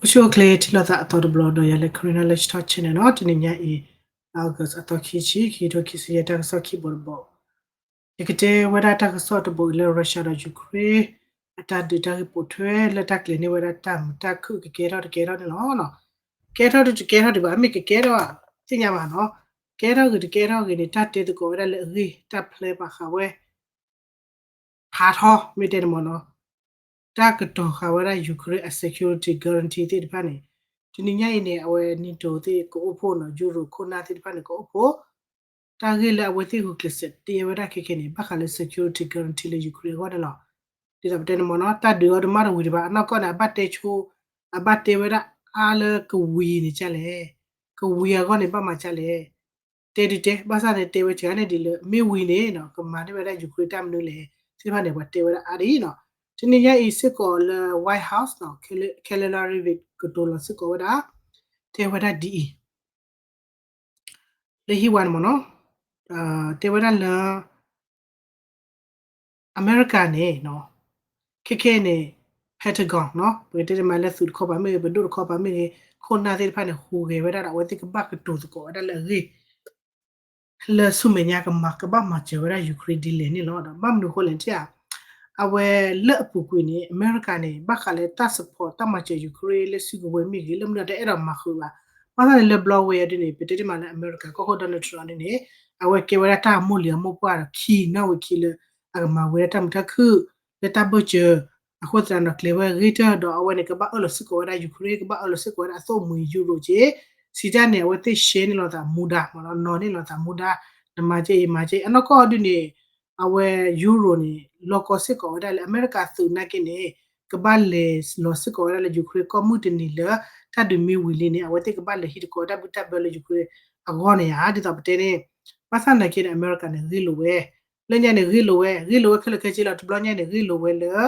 အိၣ်ဆူၣ်အိၣ်ချ့ထံၣ်လိာ်သးအသီတဘျီဒီး ယၤလၢ Karina လၢ Chitok Channel နီၤ, တနံၤညါအံၤ August အသီခံဆံ ခံကထိခံဆံယဲၢ် တၢ်ကစီၣ်ခံဘိတဘိ, ယကတဲဝဲဒၣ်တၢ်ကစီၣ်တဘိအံၤလၢ Russia ဒီး Ukraine အတၢ်ဒုးတၢ်ဂ့ၢ်ပိာ်ထွဲလၢတၢ်ကျဲၤန့ၢ်ဝဲဒၣ်တၢ်မုာ်တၢ်ခုၣ် ကကဲထီၣ်တကဲထီၣ်န့ၣ်လီၤ. ကဲထီၣ်တကဲထီၣ်ဒံးဘၣ် မ့ၢ်ကကဲထီၣ်သ့ၣ်ညါဘၣ်နီၤ, ကဲထီၣ်ဂ့ၤတကဲထီၣ်ဂ့ၤန့ၣ် တၢ်တဲသကိးဝဲဒၣ်လၢအဂ့ၢ် တၢ်ဖျဲပာ်ဃာ်ဝဲ ဖးထီ မ့ၢ်တဲန့ၣ်မ့ၢ်နီၤ, တၢ်ကတီၤဃာ်ဝဲဒၣ် Ukraine အ security guarantee သ့ၣ်တဖၣ်န့ၣ်, တနံၤညါအံၤန့ၣ် အဝဲ NATO သ့ၣ်ကအိၣ်ဖှိၣ်နီၤ, Euro ခိၣ်နၢ်သ့ၣ်တဖၣ်န့ၣ် ကအိၣ်ဖှိၣ် တၢ်ဂ့ၢ်လၢအဝဲသ့ၣ်ဂုာ်ကျဲးစၢးတဲဝဲဒၣ်ခဲခဲန့ၣ် ဘၣ်ဃးလၢ security guarantee လၢ Ukraine အဂီၢ်န့ၣ်လီၤ. ဒ်သိးပတဲန့ၣ်မ့ၢ်နီၤ, တၢ်ဒုးအီၤတမၣ်တဝံၤဒံးဘၣ်, အနီၢ်ကီၢ်န့ၣ် အဘၣ်တဲဆိ, အဘၣ်တဲဝဲဒၣ်အါလၢကဝံၤန့ၣ်ကလဲၣ်, ကဝံၤအဂီၢ်န့ၣ် ဘၣ်မၤကလဲၣ် တဲဒုးတဲ, ဘၣ်ဆၣ်န့ၣ် တဲဝဲစှၤန့ၣ်ဒ်လၢ မ့ၢ်ဝံၤန့ၣ်နီၤ ကမၤန့ၢ်ဝဲဒၣ် Ukraine တၢ်မနုၤလဲၣ် သ့ၣ်တဖၣ်န့ၣ် ပှၤတဲဝဲဒၣ်အါဒ်အံၤနီၤ. တနံၤညါအံၤစ့ၢ်ကီးလၢ White House နီၤ, Karoline Leavitt ကတိၤလီၤစ့ၢ်ကီးဝဲဒၣ်, တဲဝဲဒၣ်ဒ်အံၤ လၢဟံၣ်ဝါန့ၣ်မ့ၢ်နီၤ, တဲဝဲဒၣ်လၢ အမဲရကၤန့ၣ်နီၤ, ခဲခဲန့ၣ် Pentagon နီၤ, ပကတဲတမံၤလၢသုးတခီပၤမ့ၢ်ဂ့ၤ, ပဒိၣ်တခီပၤမ့ၢ်ဂ့ၤ, ခိၣ်နၢ်သ့ၣ်တဖၣ်န့ၣ် ဟူးဂဲၤဝဲဒၣ်ဒီး အဝဲသ့ၣ်ကဘၣ်ကတိၤသကိးဝဲဒၣ်လၢအဂ့ၢ် လၢဆူမဲာ်ညါကမၤ ကဘၣ်မၤစၢၤဝဲဒၣ် Ukraine ဒ်လဲၣ်န့ၣ်လီၤ. ဒီးဘၣ်မနုၤအဃိလဲၣ်န့ၣ်ဧါ, အဝဲလၢအပူၤကွံာ်န့ၣ် အမဲရကၤန့ၣ် ဘၣ်ဃးလၢတၢ် support တၢ်မၤစၢၤ Ukraine လၢစုကဝဲၤမ့ၢ်ဂ့ၤ လၢမနုၤတအဲၣ်ဒိးမၤဃုာ်ဘၣ်. ဘၣ်ဆၣ်န့ၣ်လၢဘျီဝဲအံၤဒ်န့ၣ် ပတဲတမံၤလၢအမဲရကၤကီၢ်ခိၣ် Donald Trump ဒ်န့ၣ် အဝဲကဲဝဲဒၣ်တၢ်မိၢ်လံၤအမိၢ်ပှၢ်ဒီးခံနီၣ်ဝံၤခံလၢ အကမၤဝဲဒၣ်တၢ်မုာ်တၢ်ခုၣ် လၢတၢ်ဘၢၣ်စၢၤ အဃိသတးဒီးကျဲၤဝဲအဂ့ၤတၢၢ်ဒီး အဝဲန့ၣ် ကဘၣ်အၢၣ်လီၤစ့ၢ်ကီးဝဲဒၣ် Ukraine ကဘၣ်အၢၣ်လီၤစ့ၢ်ကီးဝဲဒၣ်အသိၣ်မှံၤ Euro က့, စံးတၢ်န့ၣ် အဝဲသ့ၣ် share န့ၢ်လိာ်သးမူဒါ မ့ၢ်နီၤ, နီၤန့ၢ်လိာ်သးမူဒါ, နမၤက့ယမၤက့, အနီၢ်ကီၢ်ဒ်န့ၣ် အဝဲ Euro န့ၣ် လီၤကီစ့ၢ်ကီးဝဲဒၣ်လၢအမဲရကၤသုးနာ်က့န့ၣ် ကဘၣ်လဲၤလီၤစ့ၢ်ကီးဝဲဒၣ်လၢ Ukraine ကီၢ်မုၢ်တနံၤလၢ တၢ်ဒုးမ့ၢ်ဝံၤလံန့ၣ် အဝဲသ့ၣ်ကဘၣ်လဲၤဟံးသကိးတၢ်ဘံၣ်တၢ်ဘၢလၢ Ukraine အဂီၢ်န့ၣ်ဧါ, ဒ်သိးပတဲန့ၣ် ဘၣ်ဆၣ်သနာ်က့ဒီး အမဲရကၤန့ၣ် ဂ့ၢ်လိာ်ဝဲ, လၢညါန့ၣ် ဂ့ၢ်လိာ်ဝဲ, ဂ့ၢ်လိာ်ဝဲခဲလၢာ်ခဲဆ့လီၤ. တဘျီညါန့ၣ် ဂ့ၢ်လိာ်ဝဲလၢ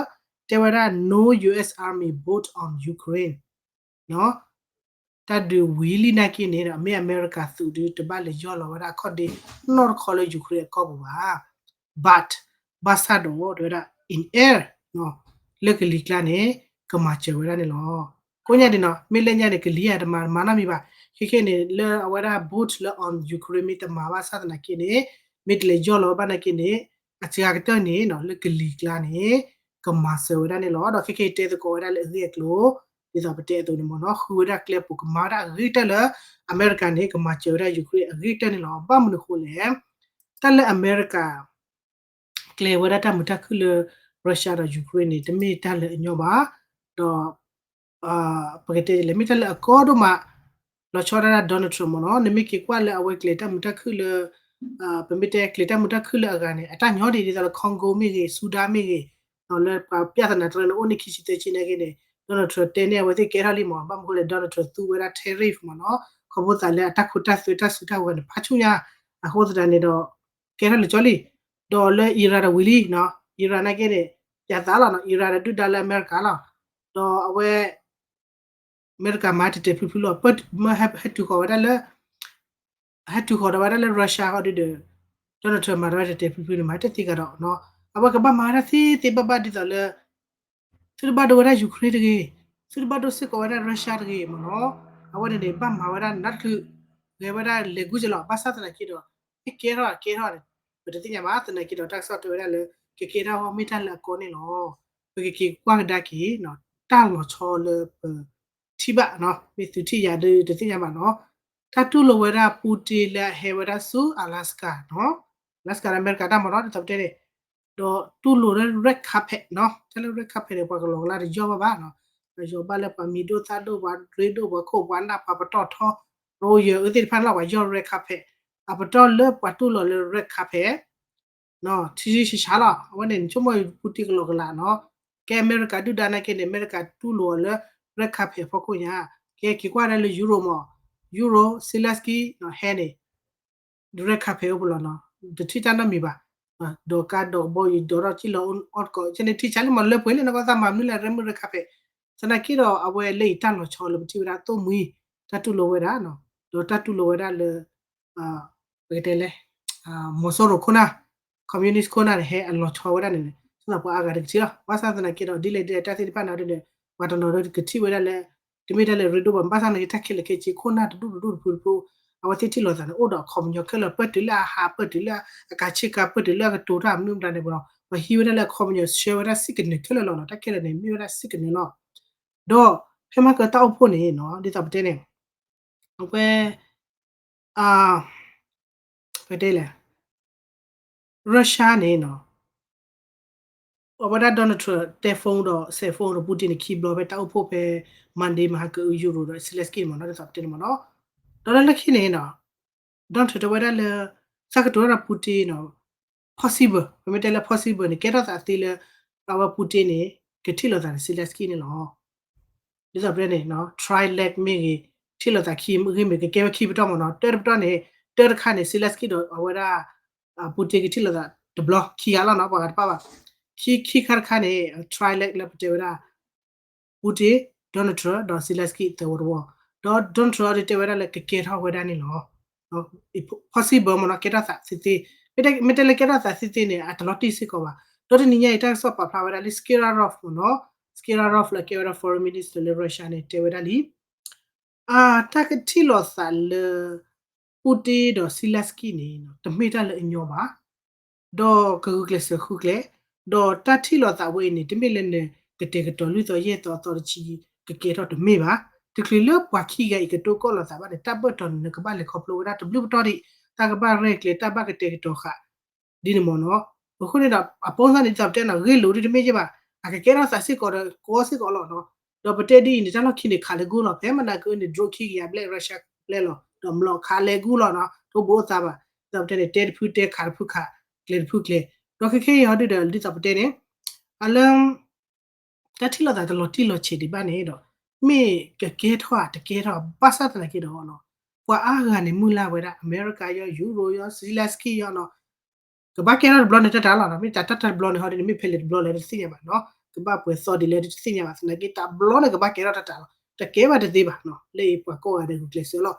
တဲဝဲဒၣ် no U S army boat on Ukraine နီၤ, တၢ်ဒုးဝံၤလံနာ်က့န့ၣ်ဒီး မ့ၢ်အမဲရကၤသုးဒုး တဘၣ်လဲၤယီၢ်လီၤဝဲဒၣ်ခီၣ်ဒ့နီတခီလၢ Ukraine အကီၢ်ပူၤဘၣ်. But ဘၣ်ဆၣ်ဒီး တဲဝဲဒၣ် in air နီၤ, လၢကလံၤကျါန့ၣ် ကမၤစၢၤဝဲဒၣ်န့ၣ်လီၤ. ကိးညါဒ်နီၤ မ့ၢ်လၢညါန့ၣ် ကလံၤဧါ တမၤ တမၤနီတမံၤဘၣ်. ခဲခဲန့ၣ် လၢအဝဲဒၣ် boat လၢ on Ukraine မ့ၢ်တမၤဘၣ်ဆၣ်သနာ်က့န့ၣ် မ့ၢ်တလဲၤယီၢ်လီၤဘၣ်နာ်က့န့ၣ် အစှၤကတၢၢ်န့ၣ်နီၤ လၢကလံၤကျါန့ၣ် ကမၤစၢၤဝဲဒၣ်န့ၣ်လီၤ. ဒီးခဲခဲအံၤတဲသကိးဝဲဒၣ်လၢအဂ့ၢ်အကျိၤ ဒ်သိးပတဲအသိးန့ၣ်မ့ၢ်နီၤ ဃုဝဲဒၣ်ကျဲပူၤ ကမၤဝဲဒၣ်အဂ့ၤကတၢၢ်လၢ အမဲရကၤန့ၣ် ကမၤစၢၤဝဲဒၣ် Ukraine အဂ့ၤကတၢၢ်န့ၣ်လီၤ. ဘၣ်မနုၤအဃိလဲၣ်, တၢ်လၢအမဲရကၤ ကျဲၤဝဲဒၣ်တၢ်မုာ်တၢ်ခုၣ်လၢ Russia ဒီး Ukraine န့ၣ် တမ့ၢ်တၢ်လၢအညီဘၣ်. ဒီး ပကတဲလဲၣ် မ့ၢ်တၢ်လၢအကီဒိၣ်မး လီၤဆီဒၣ်တၢ် Donald Trump မ့ၢ်နီၤ နမ့ၢ်က့ၤကွၢ်လၢအဝဲကျဲၤတၢ်မုာ်တၢ်ခုၣ်လၢ ပမ့ၢ်တဲကျဲၤတၢ်မုာ်တၢ်ခုၣ်လၢအဂၤန့ၣ် အတၢ်ညီဒ်သိးလၢ Congo မ့ၢ်ဂ့ၤ Sudan မ့ၢ်ဂ့ၤ လၢပှၤ ပြဿနာ တရၢန့ၣ် အိၣ်န့ၢ်ခံဆံသၢဆံနာ်က့န့ၣ် Donald Trump တဲန့ၢ်အဝဲသ့ၣ်ကဲထီၣ်လံမ့ၢ် ဘၣ်မနုၤအဃိလဲၣ် Donald Trump သူဝဲဒၣ် tariff မ့ၢ်နီၤ ခီဖျိသးလၢအတၢ်ခိတၢ်သွဲတၢ်စုတၢ်ဝဲၤန့ၣ် ဖးဆူညါ အဃိသတးန့ၣ်ဒီး ကဲထီၣ်လၢကၠီလံ ဒီးလၢ Iran ဒီးဝံၤလံနီၤ Iran နာ်က့န့ၣ် ယသးလီၤနီၤ Iran ဒီးဒုၣ်ဒါလၢအမဲရကၤလီၤ ဒီးအဝဲ အမဲရကၤမၤတဲာ်တဲာ်ဖျုးဖျုးလီၤ ဟဲတုၤဃီၤဝဲဒၣ်လၢ ဟဲတုၤဃီၤဒီးဝဲဒၣ်လၢ Russia ဃီဒုဒီး Donald Trump မၤတၢ်ဝဲတဲာ်တဲာ်ဖျုးဖျုးန့ၣ် မၤတသ့ကဒီးနီၤ အဝဲကဘၣ်မၤဝဲဒၣ်သ့သ့ဘၣ်ဘၣ်ဒ်သိးလၢ သုတဘၣ်ဒိဝဲဒၣ် Ukraine တဂ့ၤ, သုတဘၣ်ဒိစ့ၢ်ကီးဝဲဒၣ် Russia တဂ့ၤမ့ၢ်နီၤ အဝဲန့ၣ်န့ၣ် ဘၣ်မၤဝဲဒၣ်နးတချုး ဂဲၤဝဲဒၣ်လဲၤကူစ့ၢ်လီၤ ဘၣ်ဆၣ်သနာ်က့ဒီး ဟဲကဲထီၣ်ကဲထီၣ်န့ၣ် ပတသ့ၣ်ညါဘၣ် သနာ်က့ဒီး တၢ်ကစီၣ်တဲဝဲဒၣ်လၢ ကကဲထီၣ်မ့ၢ်တၢ်လၢအကီန့ၣ်လီၤ ပကက့ၤကွၢ်ကဒါက့ၤ တၢ်လီၤဆီလၢပ ထံၣ်ဘၣ်နီၤ မ့ၢ်သုထံၣ်ယၤဒုးတသ့ၣ်ညါဘၣ်နီၤ တၢ်တူၢ်လိာ်ဝဲဒၣ် Putin လၢအဟဲဝဲဒၣ်ဆူ Alaska နီၤ Alaska ဒီးအမဲရကၤတၢ်မ့ၢ်နီၤ ဒ်သိးပတဲန့ၣ် ဒီးတူၢ်လိာ်ဝဲဒၣ် red carpet နီၤ တၢ်လၢ red carpet န့ၣ် ပှၤကလီၤကလါတယီၢ်ဘၣ်ဘၣ်နီၤ ပယီၤဘၣ်လၢပှၤမံၤဒိၣ်သၣ်ဒိၣ် ပှၤရ့ဒိၣ် ပှၤခိၣ်ပှၤနၢ် ပှၤပတီၢ်ထီ ရိယၢၤအုသ့ၣ်တဖၣ်န့ၣ်လီၤ ပှၤယီၢ် red carpet အပတီၢ်လၢပှၤတူၢ်လိာ်လၢ red carpet ထံဆံဆါလီၤ အဝဲန့ၣ် နဆိကမိၣ် Putin ကလီၤကလးနီၤ ကဲအမဲရကၤဒုၣ်ဒါနာ်က့န့ၣ် အမဲရကၤတူၢ်လိာ်အီၤလၢ red carpet အဖီခိၣ်ညါ ကဲက့ၤကွၢ်ဒၣ်လၢ Europe မ့ၢ် Europe Zelensky ဟဲန့ၣ် red carpet အိၣ်ပလီၢ်နီၤ တထံၣ်တၢ်နီတမံၤဘၣ် ဒီးကါဒီးကဘီယူၤဒိးထီၣ်ကံၣ်လီၤ အီၣ်ကီး ကဲန့ၣ်ထံဆါလံမ့ၢ်လၢပှဲၤလံနီၤ ကသးမၤမနုၤလဲၣ် ရဲမုၢ် red carpet သနာ်က့ဒီး အဝဲလၢအံၤတၢ်လီၤဆီလၢပထံၣ်ဝဲဒၣ်သိၣ်မှံ တၢ်တူၢ်လိာ်ဝဲဒၣ်နီၤ ဒီးတၢ်တူၢ်လိာ်ဝဲဒၣ်လၢ ပကတဲလဲၣ် မီၤစိရိၤခိၣ်နၢ် communist ခိၣ်နၢ်န့ၣ် ဟဲအလီၤဆီဝဲဒၣ်န့ၣ် စ့ၢ်ကီးပှၤအါဂၤတကထံၣ်လီၤ ဘၣ်ဆၣ်သနာ်က့ဒီး ဒ်လဲၣ်ဒ်လဲၣ်တၢ်သ့ၣ်တဖၣ်န့ၣ်ဒ်န့ၣ် ပှၤတနီၤဒီးကထံၣ်ဝဲဒၣ်လၢ တမ့ၢ်တၢ်လၢအရ့ဒိၣ်ဘၣ် ဘၣ်ဆၣ်သနာ်က့ တၢ်ခဲလၢာ်ခဲဆ့ ခိၣ်နၢ်တဒူၣ်တဒူၣ်တဖုတဖု အဝဲသ့ၣ်ထံၣ်လိာ်သးန့ၣ် အိၣ်ဒီးအခီပညီခဲလၢာ် ပၢၢ်တုၤလၢအဟး ပၢၢ်တုၤလၢအကးဆ့ကၤ ပၢၢ်တုၤလၢအကတိၤတၢ်မနုၤမတၤန့ၣ် ပှၤဟံးဝဲဒၣ်လၢအခီပညီ ဆှၢဝဲဒၣ်စ့ၢ်ကနၢၤခဲလၢာ်လီၤနီၤ. တၢ်ခဲလၢာ်န့ၣ် မ့ၢ်ဝဲဒၣ်စ့ၢ်ကနၢၤလီၤ. ဒီးဖဲမၤကၢတၢ်အိၣ်ဖှိၣ်န့ၣ်နီၤ ဒ်သိးပတဲန့ၣ် အဝဲ ပတဲလဲၣ် Russia န့ၣ်နီၤ အဝဲဒၣ် Donald Trump တဲ phone ဒီး စဲး phone ဒီး Putin န့ၣ် ခံဘျီ ဖဲတၢ်အိၣ်ဖှိၣ်ဖဲ Monday မဟါကၢ Euro ဒီး Zelensky မ့ၢ်နီၤ ဒ်သိးပတဲန့ၣ်မ့ၢ်နီၤ. ဒီးလၢလၢခံန့ၣ်နီၤ Donald Trump တဲဝဲဒၣ်လၢ ဆၢကတီၢ်ဒီး Putin နီၤ possible ပမ့ၢ်တဲလၢ possible န့ၣ် ကဲထီၣ်သးသ့လၢ အဝဲ Putin န့ၣ် ကထံၣ်လိာ်သးဒီး Zelensky န့ၣ်လီၤ. ဒ်သိးပတဲန့ၣ် three leg မ့ၢ်ဂ့ၤ ထံၣ်လိာ်သးခံမ့ၢ်ဂ့ၤ ကကဲဝဲခံပတီၢ်မ့ၢ်နီၤ. တၢတပတီၢ်န့ၣ် တၢတခါန့ၣ် Zelensky ဒီးအဝဲဒၣ် Putin ကထံၣ်လိာ်သးတဘျီ ခံဂၤလီၤနီၤ ပှၤဂၤတပၣ်ဘၣ်. ခံ ခံခါတခါန့ၣ် three leg လၢပတဲဝဲဒၣ် Putin, Donald Trump ဒီး Zelensky သၢဝီတဝီ, ဒီး Donald Trump အံၤတဲဝဲဒၣ်လၢကကဲထီၣ်ဝဲဒၣ်န့ၣ်လီၤ. possible မ့ၢ်နီၤ ကဲထီၣ်သးသ့သ့, မ့တမ့ၢ်တဲလၢကဲထီၣ်သးသ့သ့န့ၣ် အတလီၤတံၢ်စ့ၢ်ကီးဘၣ်. ဒီးတနံၤညါအံၤ တၢ်ကစီၣ်ပာ်ဖျါဝဲဒၣ်လံ Skerarov မ့ၢ်နီၤ, Skerarov လၢကဲဝဲဒၣ် foreign minister လၢ Russia န့ၣ် တဲဝဲဒၣ်လံ အတၢ်ကထံၣ်လိာ်သးလၢ Putin ဒီး Zelensky န့ၣ် တမ့ၢ်တၢ်လၢအညီဘၣ်, ဒီးကဂုာ်ကျဲးစၢးဃုကျဲ, ဒီးတၢ်ထံၣ်လိာ်သးဝဲအံၤန့ၣ် တမ့ၢ်လၢနကတဲာ်ကတီၤလွံၢ်သီယဲၢ်သီအသီတဆံ ကကဲထီၣ်တမ့ၢ်ဘၣ်. တချုးလၢပှၤခံဂၤအံၤကတိၤကီၢ်လိာ်သးဘၣ်န့ၣ် တၢ်ဘၢၣ်တီၤန့ၣ် နကဘၣ်လဲၤခီဖျိဝဲဒၣ်တဘျုးပတီၢ်ဒံး, တၢ်ကဘၣ်ရဲၣ်ကျဲၤ တၢ်ဘၣ်ကတဲာ်ကတီၤဃာ် ဒ်န့ၣ်မ့ၢ်နီၤ. အဃိန့ၣ်ဒီး အပိစၢ်န့ၣ် ဒ်သိးပတဲနီၤ ဂ့ၢ်လိာ်ဒ်တမ့ၢ်ယဲၢ်ဘၣ်, အကကဲထီၣ်သးစ့ၢ်ကီးဒီး ကီစ့ၢ်ကီးလီၤနီၤ. ဒီးပတဲဒ်အံၤန့ၣ် တၢ်လီၢ်ခံန့ၣ် ခးလဲၤဂုၢ်လီၤ ဖဲမနၤကန့ၣ် drone ခံကယၤဘျဲၣ် Russia ဘျဲၣ်လီၤ ဒီးမျိာ်ခးလဲၤဂုၢ်လီၤနီၤ တအိၣ်ဘှံးအိၣ်သါဘၣ်. ဒ်သိးပတဲန့ၣ် တဲတဖုတဲ ခးတဖုခး ကျဲၤတဖုကျဲၤ, ဒီးခဲခဲအံၤဟီဒုဒီး ဒ်သိးပတဲန့ၣ် အလၢ တၢ်ထံၣ်လိာ်သးတလီၤတံၢ်လီၤဆဲးဒံးဘၣ်န့ၣ်ဒီး မ့ၢ်ကကဲထီၣ်ဧါတကဲထီၣ် ဘၣ်ဆၣ်သနာ်က့ဒီး ပှၤအါဂၤန့ၣ် မုၢ်လၢ်ဝဲဒၣ် အမဲရကၤယီၤ ယူရိယီၤ Zelensky ယီၤနီၤ ကဘၣ်ကဲထီၣ်တဘျီန့ၣ် တၢ်တၢ်လီၤနီၤ. မ့ၢ်တၢ်တၢ်တဘျီန့ၣ်ဟီဒ်န့ၣ် မ့ၢ်ဖဲလဲၣ်တဘျီလဲၣ်တသ့ၣ်ညါဘၣ်နီၤ ကဘၣ်ပှဲၤသီဒ်လဲၣ်တသ့ၣ်ညါဘၣ် သနာ်က့ တဘျီန့ၣ်ကဘၣ်ကဲထီၣ်တၢ်တၢ်လီၤ တကဲဘၣ်တသ့ဘၣ်နီၤ လၢအံၤပှၤကိးဂၤဒဲးဂုာ်ကျဲးစၢးလီၤ.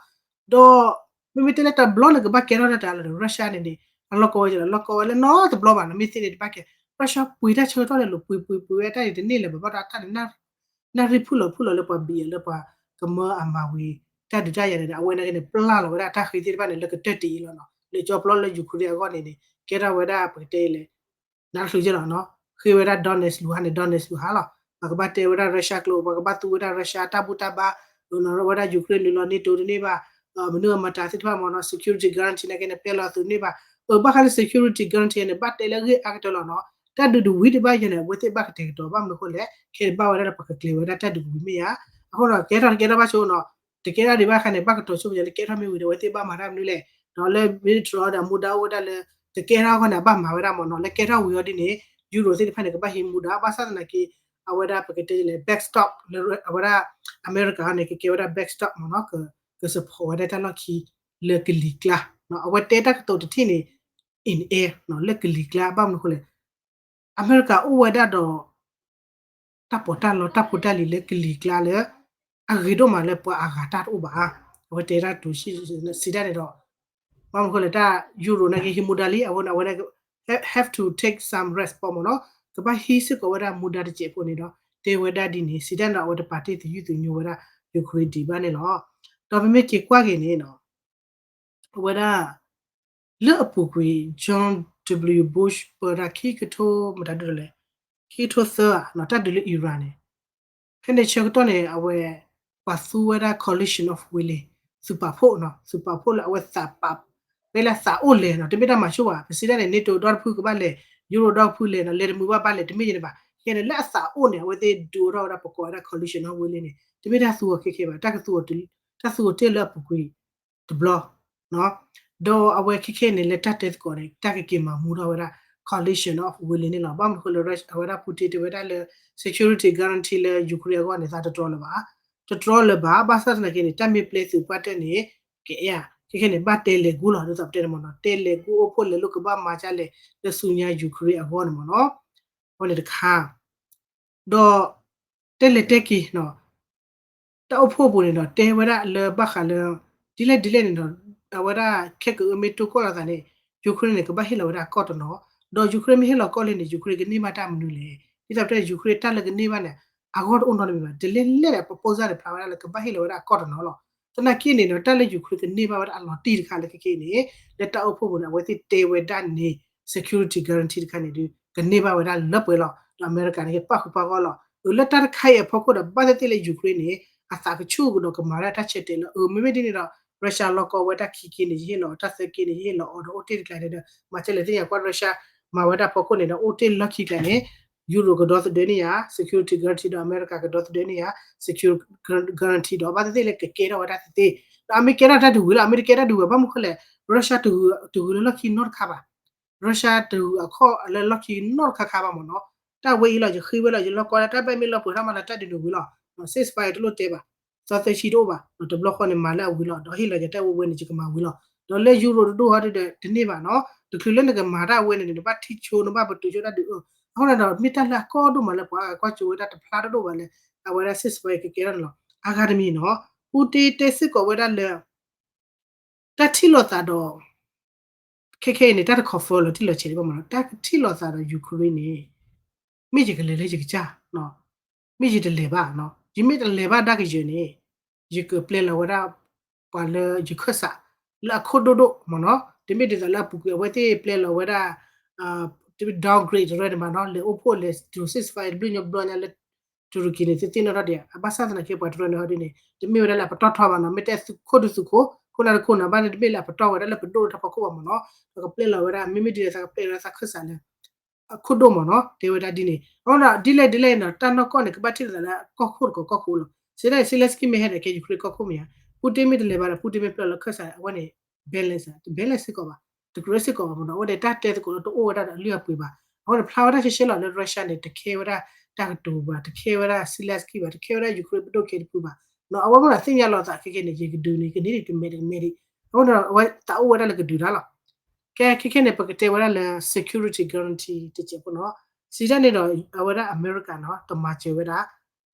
ဒီး မ့မ့ၢ်တဲလၢတဘျီန့ၣ်ကဘၣ်ကဲထီၣ်တၢ်တၢ်လီၤဒီး Russia န့ၣ်န့ၣ် အလီၢ်ကဝဲၤလီၤ လီၢ်ကဝဲၤလၢနီတဘျီဘၣ်နီၤ မ့ၢ်သ့န့ၣ်တဘၣ်ကဲ Russia ပှ့ၤတၢ်ဆၢကတီၢ်လဲၤလိာ် ပှ့ၤပှ့ၤပှ့ၤဝဲတၢ်န့ၣ်တန့ၢ်လၢၤဘၣ်ဘၣ်ဒီးတၢ်န့ၣ် နၢ်ရံၣ်ဖုၣ်လီၤဖုၣ်လီၤလၢပှၤဘံၣ်အီၤလၢပှၤကမၢအမၤဝံၤ တၢ်ဒုးတၢ်ယၤန့ၣ်ဒီး အဝဲနာ်က့န့ၣ် ပျၢ်လီၤဝဲဒၣ်တၢ်ဃ့သ့ၣ်တဖၣ်န့ၣ် လၢကတၢၢ်တံၢ်အံၤလီၤနီၤ လၢကၠီပျီလၢ Ukraine အဂီၢ်န့ၣ်န့ၣ် ကဲထီၣ်ဝဲဒၣ်ပကတဲလဲၣ် နၢ်တချုးကလီၤနီၤ ဃ့ဝဲဒၣ် Donetsk လူၤဟါန့ၣ် Donetsk လူၤဟါလီၤ ပှၤကဘၣ်တဲဝဲဒၣ် Russia ကျိ ပှၤကဘၣ်သူဝဲဒၣ် Russia တၢ်ဘူၣ်တၢ်ဘါ ဝဲဒၣ် Ukraine နုာ်လီၤ NATO တန့ၢ်ဘၣ် မနုၤအမတၤသ့ၣ်တဖၣ်မ့ၢ်နီၤ security guarantee နာ်က့န့ၣ် ပျဲလီၤသုးန့ၢ်ဘၣ် အဘၣ်ဃးလၢ security guarantee န့ၣ် ဘၣ်တဲလၢအဂ့ၢ်အါကတၢၢ်လီၤနီၤ တၢ်ဒုးတဝံၤတဘၣ်ယဲန့ၣ် အဝဲသ့ၣ်ဘၣ်ကတဲာ်ကတီၤဘၣ်မနုၤအဃိလဲၣ် ခဲအံၤဘၣ်ဝဲဒၣ်လၢပှၤကကျဲၤဝဲဒၣ်တၢ်ဒုးကဝံၤမ့ၢ်ဧါ အဃိဒီး ကဲထီၣ်တကဲထီၣ်ဘၣ်ဆိနီၤ တကဲထီၣ်ဒံးဘၣ်ခါန့ၣ် ဘၣ်ကတီၤဆိပယီၤလၢကဲထီၣ်မ့ၢ်ဝံၤဒီး အဝဲသ့ၣ်ဘၣ်မၤတၢ်မနုၤလဲၣ် ဒီးလၢ military ဒီးအမူဒါအိၣ်ဝဲဒၣ်လၢ တကဲထီၣ်အဂီၢ်န့ၣ် အဘၣ်မၤဝဲဒၣ်မ့ၢ်နီၤ လၢကဲထီၣ်ဝံၤအီၤဒ်န့ၣ် Euro သ့ၣ်တဖၣ်န့ၣ် ကဘၣ်ဟံးမူဒါ ဘၣ်ဆၣ်သနာ်က့ အဝဲဒၣ်ပကတဲလဲၣ် backstop လၢအဝဲဒၣ် အမဲရကၤန့ၣ် ကကဲဝဲဒၣ် backstop မ့ၢ်နီၤ က support ဝဲဒၣ်တၢ်လီၢ်ခံ လၢကလံၤကျါ အဝဲတဲတၢ်ကတိၤတထံၣ်န့ၣ် in air လၢကလံၤကျါ ဘၣ်မနုၤအဃိလဲၣ် အမဲရကၤအိၣ်ဝဲဒၣ်ဒီး တၢ်ပီးတၢ်လီတၢ်ဖိတၢ်လံၤလၢကလံၤကျါလၢ အဂ့ၤဒိၣ်မးလၢပှၤအဂၤတၢ်တအိၣ်ဘၣ် အဝဲတဲတၢ်ကတိၤစံးတၢ်န့ၣ်ဒီး ဘၣ်မနုၤအဃိလဲၣ် တၢ် Euro နာ်က့ဟံးမူဒါလံ အဝဲန့ၣ် အဝဲ have to take some rest ပီမ့ၢ်နီၤ ကဘၣ်ဟံးစ့ၢ်ကီးဝဲဒၣ်မူဒါတစဲးဖိန့ၣ်ဒီး တဲဝဲဒၣ်ဒ်န့ၣ် စံးတၢ်န့ၣ်ဒီး အဝဲတပာ်တ့ၢ်သယုၢ်သညိဝဲဒၣ် Ukraine ဒံးဘၣ်န့ၣ်လီၤ. ဒီးပမ့ၢ်က့ၤကွၢ်က့ၤန့ၣ်နီၤ အဝဲဒၣ် လၢအပူၤကွံာ် George W Bush ပၢတၢ်ခံကထိ မတၤဒ်လဲၣ် ခံကထိသၢဧါ တၢ်ဒုးလၢ Iran န့ၣ် ဖဲန့ၣ်ဆၢကတီၢ်န့ၣ် အဝဲ ပှၤသူဝဲဒၣ် coalition of willing သုးပာ်ဖှိၣ်နီၤ သုးပာ်ဖှိၣ်လၢအဝဲသးပာ် ဖဲလၢသးအိၣ်လဲၤနီၤ တမ့ၢ်တၢ်မၤဆိၣ်ဘၣ် ပစံးတၢ်န့ၣ် NATO ဒီတဖုကဘၣ်လဲၤ Euro ဒီတဖုလဲၤနီၤ လဲၤတမုာ်ဘၣ်ဘၣ်လဲၤတမ့ၢ်ယဲန့ၣ်ဘၣ် ခဲန့ၣ်လၢအသးအိၣ်န့ၣ် အဝဲသ့ၣ်ဒုးအိၣ်ထီၣ်ဝဲဒၣ်ပကိးဝဲဒၣ် coalition of willing န့ၣ် တမ့ၢ်တၢ်သူအီၤခဲခဲဘၣ် တၢ်ကသူအီၤ တၢ်သူအီၤတ့ၢ်လၢအပူၤကွံာ် တဘျီ ဒီးအဝဲခဲခဲန့ၣ် လၢတၢ်တဲသကိးန့ၣ် တၢ်ကက့ၤမၤမူထီၣ်ဝဲဒၣ် coalition of willing န့ၣ်လီၤ. ဘၣ်မနုၤအဃိလၢ အဝဲဒၣ် Putin တဲဝဲဒၣ်လၢ security guarantee လၢ Ukraine အဂီၢ်န့ၣ် သးတတြီလၢၤဘၣ်, တတြီလၢၤဘၣ်, ဘၣ်ဆၣ်သနာ်က့န့ၣ် တၢ်မ့ၢ်ပျဲသုးပှၢ်တၢၢ်န့ၣ် ကအဲၣ်, ခဲခဲန့ၣ် ဘၣ်တဲလဲၤဂူၢ်လီၤ ဒ်သိးပတဲန့ၣ်မ့ၢ်နီၤ, တဲလဲၤဂူၢ်အိၣ်ဖှိၣ်လဲၤလိာ်ကဘၣ်မၤဒ်လဲၣ် လၢဆူညါ Ukraine အဂီၢ်န့ၣ်မ့ၢ်နီၤ, အဝဲန့ၣ်တခါ ဒီး တဲလဲၤတဲက့ၤ တၢ်အိၣ်ဖှိၣ်အပူၤန့ၣ်ဒီး တဲဝဲဒၣ်လၢဘၣ်ဃးလၢ ဒ်လဲၣ်ဒ်လဲၣ်န့ၣ်ဒီး အဝဲဒၣ်ခဲကမ့ၢ်တိၢ်ကီၢ်လိာ်သးန့ၣ် Ukraine န့ၣ် ကဘၣ်ဟ့ၣ်လီၤဝဲဒၣ်ကီၢ်တနီၤ, ဒီး Ukraine မ့ၢ်ဟ့ၣ်လီၤကီၢ်လံန့ၣ် Ukraine ကန့ၢ်ဘၣ်တၢ်မနုၤလဲၣ်. ဒ်သိးပတဲ Ukraine တၢ်လၢကန့ၢ်ဘၣ်န့ၣ် အဂီၢ်တအိၣ်နီတမံၤဘၣ်. ဒ်လဲၣ်လဲၣ်ဒီး proposal န့ၣ် ဖျါဝဲဒၣ်လၢကဘၣ်ဟ့ၣ်လီၤဝဲဒၣ်အကီၢ်တနီၤလီၤ. သနာ်က့န့ၣ်ဒီး တၢ်လၢ Ukraine ကန့ၢ်ဘၣ်ဝဲဒၣ်အလီၤတံၢ်တခါလၢခဲခဲအံၤန့ၣ် လၢတၢ်အိၣ်ဖှိၣ်ပူၤန့ၣ် အဝဲသ့ၣ်တဲဝဲဒၣ်န့ၣ် security guarantee တခါန့ၣ်ဒီး ကန့ၢ်ဘၣ်ဝဲဒၣ်လၢပှဲၤလီၤ. ဒီးအမဲရကၤန့ၣ် ကပာ်ဃုာ်ပာ်ဂီၢ်လီၤ. အၢ လၢတၢ်တခါအံၤအဖီခိၣ်ဒီး ဘၣ်သ့ၣ်သ့ၣ်လၢ Ukraine န့ၣ် အသးကဆူၣ်ကဒီးကမၤတၢ်တၢ်ဆဲးတဲာ်လၢ အၢ မ့မ့ၢ်ဒ်န့ၣ်ဒီး Russia လီၢ်ကီဝဲတၢ်ခံက့န့ၣ် ယဟ့ၣ်လီၤအီၤ တၢ်သၢက့န့ၣ် ယဟ့ၣ်လီၤအီၤဒီး အိၣ်တ့ၢ်တကျါန့ၣ်ဒီး မၤစၢၤလဲၤသ့ၣ်ညါကွၢ် Russia မၤဝဲဒၣ်ဖီခိၣ်န့ၣ်ဒီး အိၣ်တ့ၢ်လီၢ်ခံကျါန့ၣ် Euro ကဒီသဒၢန့ၢ်ယၤ security guarantee ဒီး အမဲရကၤကဒီသဒၢန့ၢ်ယၤ security guarantee ဒီး ဘၣ်သ့ၣ်သ့ၣ်လၢကကဲထီၣ်ဝဲဒၣ်သ့ၣ်သ့ၣ် ဒီးအမ့ၢ်ကဲထီၣ်တၢ်တဝံၤလီၤ. အမ့ၢ်တကဲထီၣ်တဝံၤ ဘၣ်မနုၤဃိလဲၣ် Russia တဂုာ်လၢလီၢ်ခံနီတခါဘၣ်. Russia တဂုာ်အခီၣ်လၢလီၢ်ခံနီတခါခါဘၣ်မ့ၢ်နီၤ. တၢ်ဝဲအံၤလီၤ ယဃ့ဝဲလီၤ ယလီၢ်ကီလၢတၢ်ဘၣ်မ့ၢ်လီၤပှဲၤထီၣ်မးလၢတၢ်ဒုးန့ၣ်ဝံၤလီၤ. ceasefire တလိၣ်တဲဘၣ် သီသၢဆံတအိၣ်ဘၣ် တဘျီဃီန့ၣ် မၤလၢအဝံၤလီၤ ဒီးဟ့ၣ်လီၤယၤတၢ်ဝဲဝဲန့ၣ် ယကမၤဝံၤလီၤ. ဒီးလၢ Euro တဒိၣ်ဟီဒုဒီး တန့ၢ်ဘၣ်နီၤ. တချုးလၢနကမၤတၢ်ဝဲန့ၣ်န့ၣ် နဘၣ်ထံၣ်ဆိ နဘၣ်ပတုာ်ဆိတၢ်ဒုးအၢ. အဃိန့ၣ်ဒီး မ့ၢ်တၢ်လၢအကီဒိၣ်မးလၢပှၤကွၢ်ဆိဝဲဒၣ်တဖျါတဒိၣ်ဘၣ်လၢ အဝဲဒၣ် ceasefire ကကဲထီၣ်န့ၣ်လီၤ. အဂၤတမံၤနီၤ ပူတ့တဲစ့ၢ်ကီးဝဲဒၣ်လၢ တၢ်ထံၣ်လိာ်သးဒီး ခဲခဲအံၤန့ၣ် တၢ်တ confirm လီၤတံၢ်လီၤဆဲးဒံးဘၣ်မ့ၢ်နီၤ. တၢ်ထံၣ်လိာ်သးဒီး Ukraine န့ၣ် မ့ၢ်ယကလဲၤလၢယကစၢ် မ့ၢ်ယတလဲၤဘၣ်နီၤ. ယမ့ၢ်တလဲၤဘၣ်ဒၣ်ကယၢၤန့ၣ် ယကပျဲလီၤဝဲဒၣ် ပှၤလၢယခၢၣ်စး လၢအခိၣ်ဒိၣ်ဒိၣ်မ့ၢ်နီၤ. တမ့ၢ်ဒ်သိးလၢအပူၤကွံာ်အဝဲသ့ၣ်ပျဲလီၤဝဲဒၣ် downgrade တရၢန့ၣ်မ့ၢ်နီၤ လဲၤအိၣ်ဖှိၣ်လဲၤဒိး ceasefire တဘျုးညီဘျီညါလၢ တူရကံန့ၣ် သ့ၣ်သ့ၣ်နီၣ်ထီၣ်ဒံးဧါ. ဘၣ်ဆၣ်သနာ်က့ ပှၤတရၢန့ၣ်ဟီဒ်န့ၣ် တမ့ၢ်ဝဲဒၣ်လၢအပတီၢ်ထီဘၣ်နီၤ. မ့ၢ်တဲသုးခိၣ်ဒုးသုးခိၣ် ခိၣ်နၢ်တခိၣ်နီၤ ဘၣ်န့ၣ်တမ့ၢ်လၢအပတီၢ်ဝဲဒၣ်လၢပဒိၣ်တၢ်ဖီခိၣ်ဘၣ်မ့ၢ်နီၤ. ဒီးကပျဲလီၤဝဲဒၣ် မ့မ့ၢ်ဒ်လဲၣ် သးကပျဲလီၤသးခၢၣ်စးလၢ အခိၣ်ဒိၣ်မ့ၢ်နီၤ တဲဝဲဒၣ်ဒ်န့ၣ်. အဃိဒီး ဒ်လဲၣ်ဒ်လဲၣ်နီၤ တၢ်နီၢ်ကီၢ်န့ၣ် ကဘၣ်ထံၣ်လိာ်သးလၢကီၢ်ခိၣ်တကီၢ်ကီၢ်ခိၣ်လီၤ. စံးဒၣ်န့ၣ် Zelenskyy မ့ၢ်ဟဲဒီးကဲ Ukraine ကီၢ်ခိၣ်မ့ၢ်ဧါ. Putin မ့ၢ်တလဲၤဘၣ်ဒီး Putin မ့ၢ်ပျဲလီၤခၢၣ်စး အဝဲန့ၣ် balance တ balance စ့ၢ်ကီးဘၣ် တကြၢးစ့ၢ်ကီးဘၣ်မ့ၢ်နီၤ. အဝဲန့ၣ်တၢ်တဲသကိးလၢတအိၣ်ဝဲဒၣ်ဒီးအလုၢ်အပှ့ၤဘၣ်. အဃိန့ၣ် ဖျါဝဲဒၣ်ရှဲရှဲလီၤလၢ Russia န့ၣ် တခဲဝဲဒၣ်တၢ်ကတိၤဘၣ် တခဲဝဲဒၣ် Zelenskyy ဘၣ် တခဲဝဲဒၣ် Ukraine ပဒိၣ်ခဲတဖုဘၣ်. အဝဲမ့ၢ်ဒီးသ့ၣ်ညါလီၤသးခဲခဲန့ၣ် ယကဒုးန့ၣ် ကန့ၢ်ဒံးတမဲာ်တမဲာ်ဒံး. အဃိန့ၣ် အဝဲသးအိၣ်ဝဲဒၣ်လၢကဒုးတၢ်လီၤ. ကဲခဲခဲန့ၣ် ပကတဲဝဲဒၣ်လၢ security guarantee တစဲးဖိနီၤ. စံးဒၣ်န့ၣ်ဒီး အဝဲဒၣ်အမဲရကၤနီၤ တမၤစၢၤဝဲဒၣ်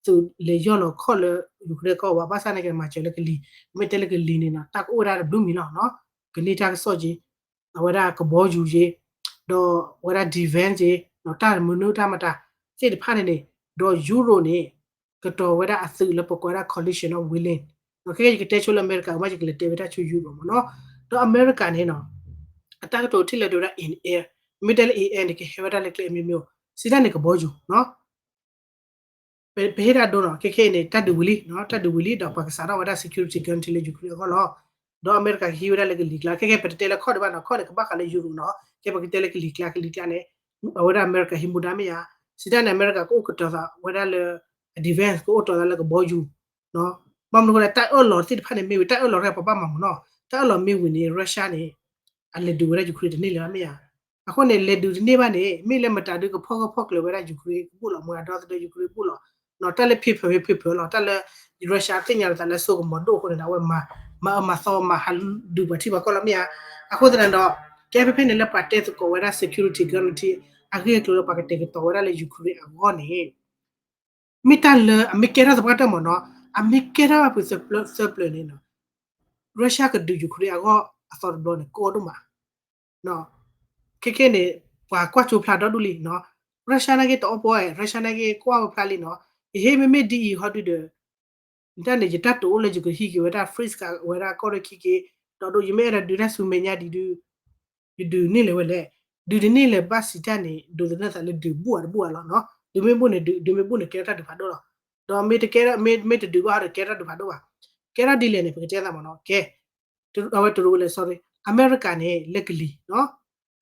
သုးလဲၤယီၢ်လီၤခီၣ်လၢ Ukraine ကီၢ်ဝဲ ဘၣ်ဆၣ်သနာ်က့ မၤစၢၤလၢကလံၤ မ့ၢ်တဲလၢကလံၤန့ၣ်နီၤ တၢ်ကအိၣ်ဝဲဒၣ်တဘျုးမံၤလီၤနီၤ. ကန့ၢ်တၢ်ကစီၣ်က့ အဝဲဒၣ်ကဘီယူၤက့ ဒီးဝဲဒၣ် defense က့ တၢ်မနုၤတၢ်မတၤသ့ၣ်တဖၣ်န့ၣ်န့ၣ် ဒီး Euro န့ၣ် ကတီၤဝဲဒၣ်အသုးလၢပကိးဝဲဒၣ် coalition of willing ခဲခဲယကတဲဆိလၢအမဲရကၤ မ့ၢ်ယကလဲၤတဲဝဲဒၣ်ဆိ Euro မ့ၢ်နီၤ. ဒီးအမဲရကၤန့ၣ်နီၤ အတၢ်ကတိၤထံၣ်လၢဒိဝဲဒၣ် in air မ့ၢ်တဲလၢ in air န့ၣ် ကဟဲဝဲဒၣ်လၢကျဲအမျိုးမျိုး စံးဒၣ်န့ၣ်ကဘီယူၤနီၤ ပဟ့ၣ်တၢ်ဒိနီၤ ခဲခဲအံၤန့ၣ် တၢ်ဒုးဝံၤလံနီၤ တၢ်ဒုးဝံၤလံ ဒီးပှၤကစးထီၣ်ဝဲဒၣ် security guarantee လၢ Ukraine အဂီၢ်လီၤ. ဒီးအမဲရကၤကဟံးဝဲဒၣ်လၢကလံၤကျါ ခဲခဲပတတဲလၢခီၣ်ဒံးဘၣ်နီၤ ခီၣ်န့ၣ် ကဘၣ်ဃးလၢ Euro နီၤ ခဲပကတဲလၢကလံၤကျါ ကလံၤကျါန့ၣ် အဝဲဒၣ်အမဲရကၤဟံးမူဒါမ့ၢ်ဧါ. စံးဒၣ်န့ၣ် အမဲရကၤကအိၣ်ကတီၤသးဝဲဒၣ်လၢ defense ကအိၣ်ကတီၤသးလၢကဘီယူၤ ဘၣ်မနုၤအဃိလဲၣ် တၢ်အၢၣ်လီၤသ့ၣ်တဖၣ်န့ၣ်မ့ၢ်ဝံၤ တၢ်အၢၣ်လီၤတခါပှၤဘၣ်မၤမ့ၢ်နီၤ တၢ်အၢၣ်လီၤမ့ၢ်ဝံၤန့ၣ် Russia န့ၣ် အလဲၤဒုးဝဲဒၣ် Ukraine တန့ၢ်လၢၤဘၣ်မ့ၢ်ဧါ. အဃိန့ၣ် လဲၤဒုးတန့ၢ်ဘၣ်န့ၣ် မ့ၢ်လၢမတၤဒုးကဖီၣ်ဂၢၢ်ဖီၣ်ကျၢၤဝဲဒၣ် Ukraine ကဘူၣ်လီၤ မၤဒီသဒၢ Ukraine ဘူၣ်လီၤ တၢ်လၢဖံးဖၢမ့ၢ်ဖံးဖၢလီၤ တၢ်လၢ Russia သ့ၣ်ညါလီၤသးလၢစိကမီၤဒိၣ်အဃိန့ၣ် အဝဲ မၤအၢမၤသီမၤဟးဒုးပှၤထံပှၤကီၢ်လီၤမ့ၢ်ဧါ. အဃိသတးန့ၣ်ဒီး ကဲဖဲဖဲန့ၣ်လၢပှၤတဲသကိးဝဲဒၣ် security guarantee အဂ့ၢ်အကျိၤလၢပှၤကတဲာ်ကတီၤဝဲဒၣ်လၢ Ukraine အဂီၢ်န့ၣ် မ့ၢ်တၢ်လၢအမ့ၢ်ကဲထီၣ်သပှၢ်တၢၢ်မ့ၢ်နီၤ အမ့ၢ်ကဲထီၣ်ဘၣ်ဖုးသၢပျၢၤန့ၣ် Russia ကဒုး Ukraine အဂီၢ်အသီတဘျီန့ၣ် ကီဒိၣ်မး ခဲခဲန့ၣ် ပှၤကွၢ်ကၠိဖျါဒီဒူၣ်လံနီၤ Russia နာ်က့တအီၣ်ပီၢ် Russia နာ်က့ကွၢ်ဝဲဖျါလံနီၤ ယဟ့ၣ်မ့မ့ၢ်ဒ်အံၤဟီဒုဒီး တၢ်န့ၣ် ယတၢ်တိာ်အိၣ်လၢယကဟံးက့ၤဝဲဒၣ် freeze ဝဲဒၣ်ကီၢ်ရ့ၣ်ခံက့ ဒီးဒိ ယမ့ၢ်အဲၣ်ဒိးဒုးတၢ်ဆူမဲာ်ညါဒ်ဒု ယဒုးန့ၢ်လၢၤဝဲလဲၣ် ဒုးတန့ၢ်လၢၤဘၣ်စံးတၢ်န့ၣ် ဒိးသန့ၤသးလၢဒုးဘူၣ်ဧါတဘူၣ်ဧါလီၤနီၤ ဒုးမ့ၢ်ဘူၣ်န့ၣ် ဒုး ဒုးမ့ၢ်ဘူၣ်န့ၣ် ကဲထီၣ်တၢ်ဒုးဖးဒိၣ်လီၤ ဒီးမ့ၢ်တကဲထီၣ် မ့ၢ် မ့ၢ်တဒုးဘၣ်ဒီး ကဲထီၣ်တၢ်ဒုးဖးဒိၣ်ဘၣ် ကဲထီၣ်ဒ်လဲၣ်န့ၣ် ပကတဲသးမ့ၢ်နီၤ ကဲ အဝဲတရူးဝဲလဲၣ် sorry အမဲရကၤန့ၣ် လၢကလံၤနီၤ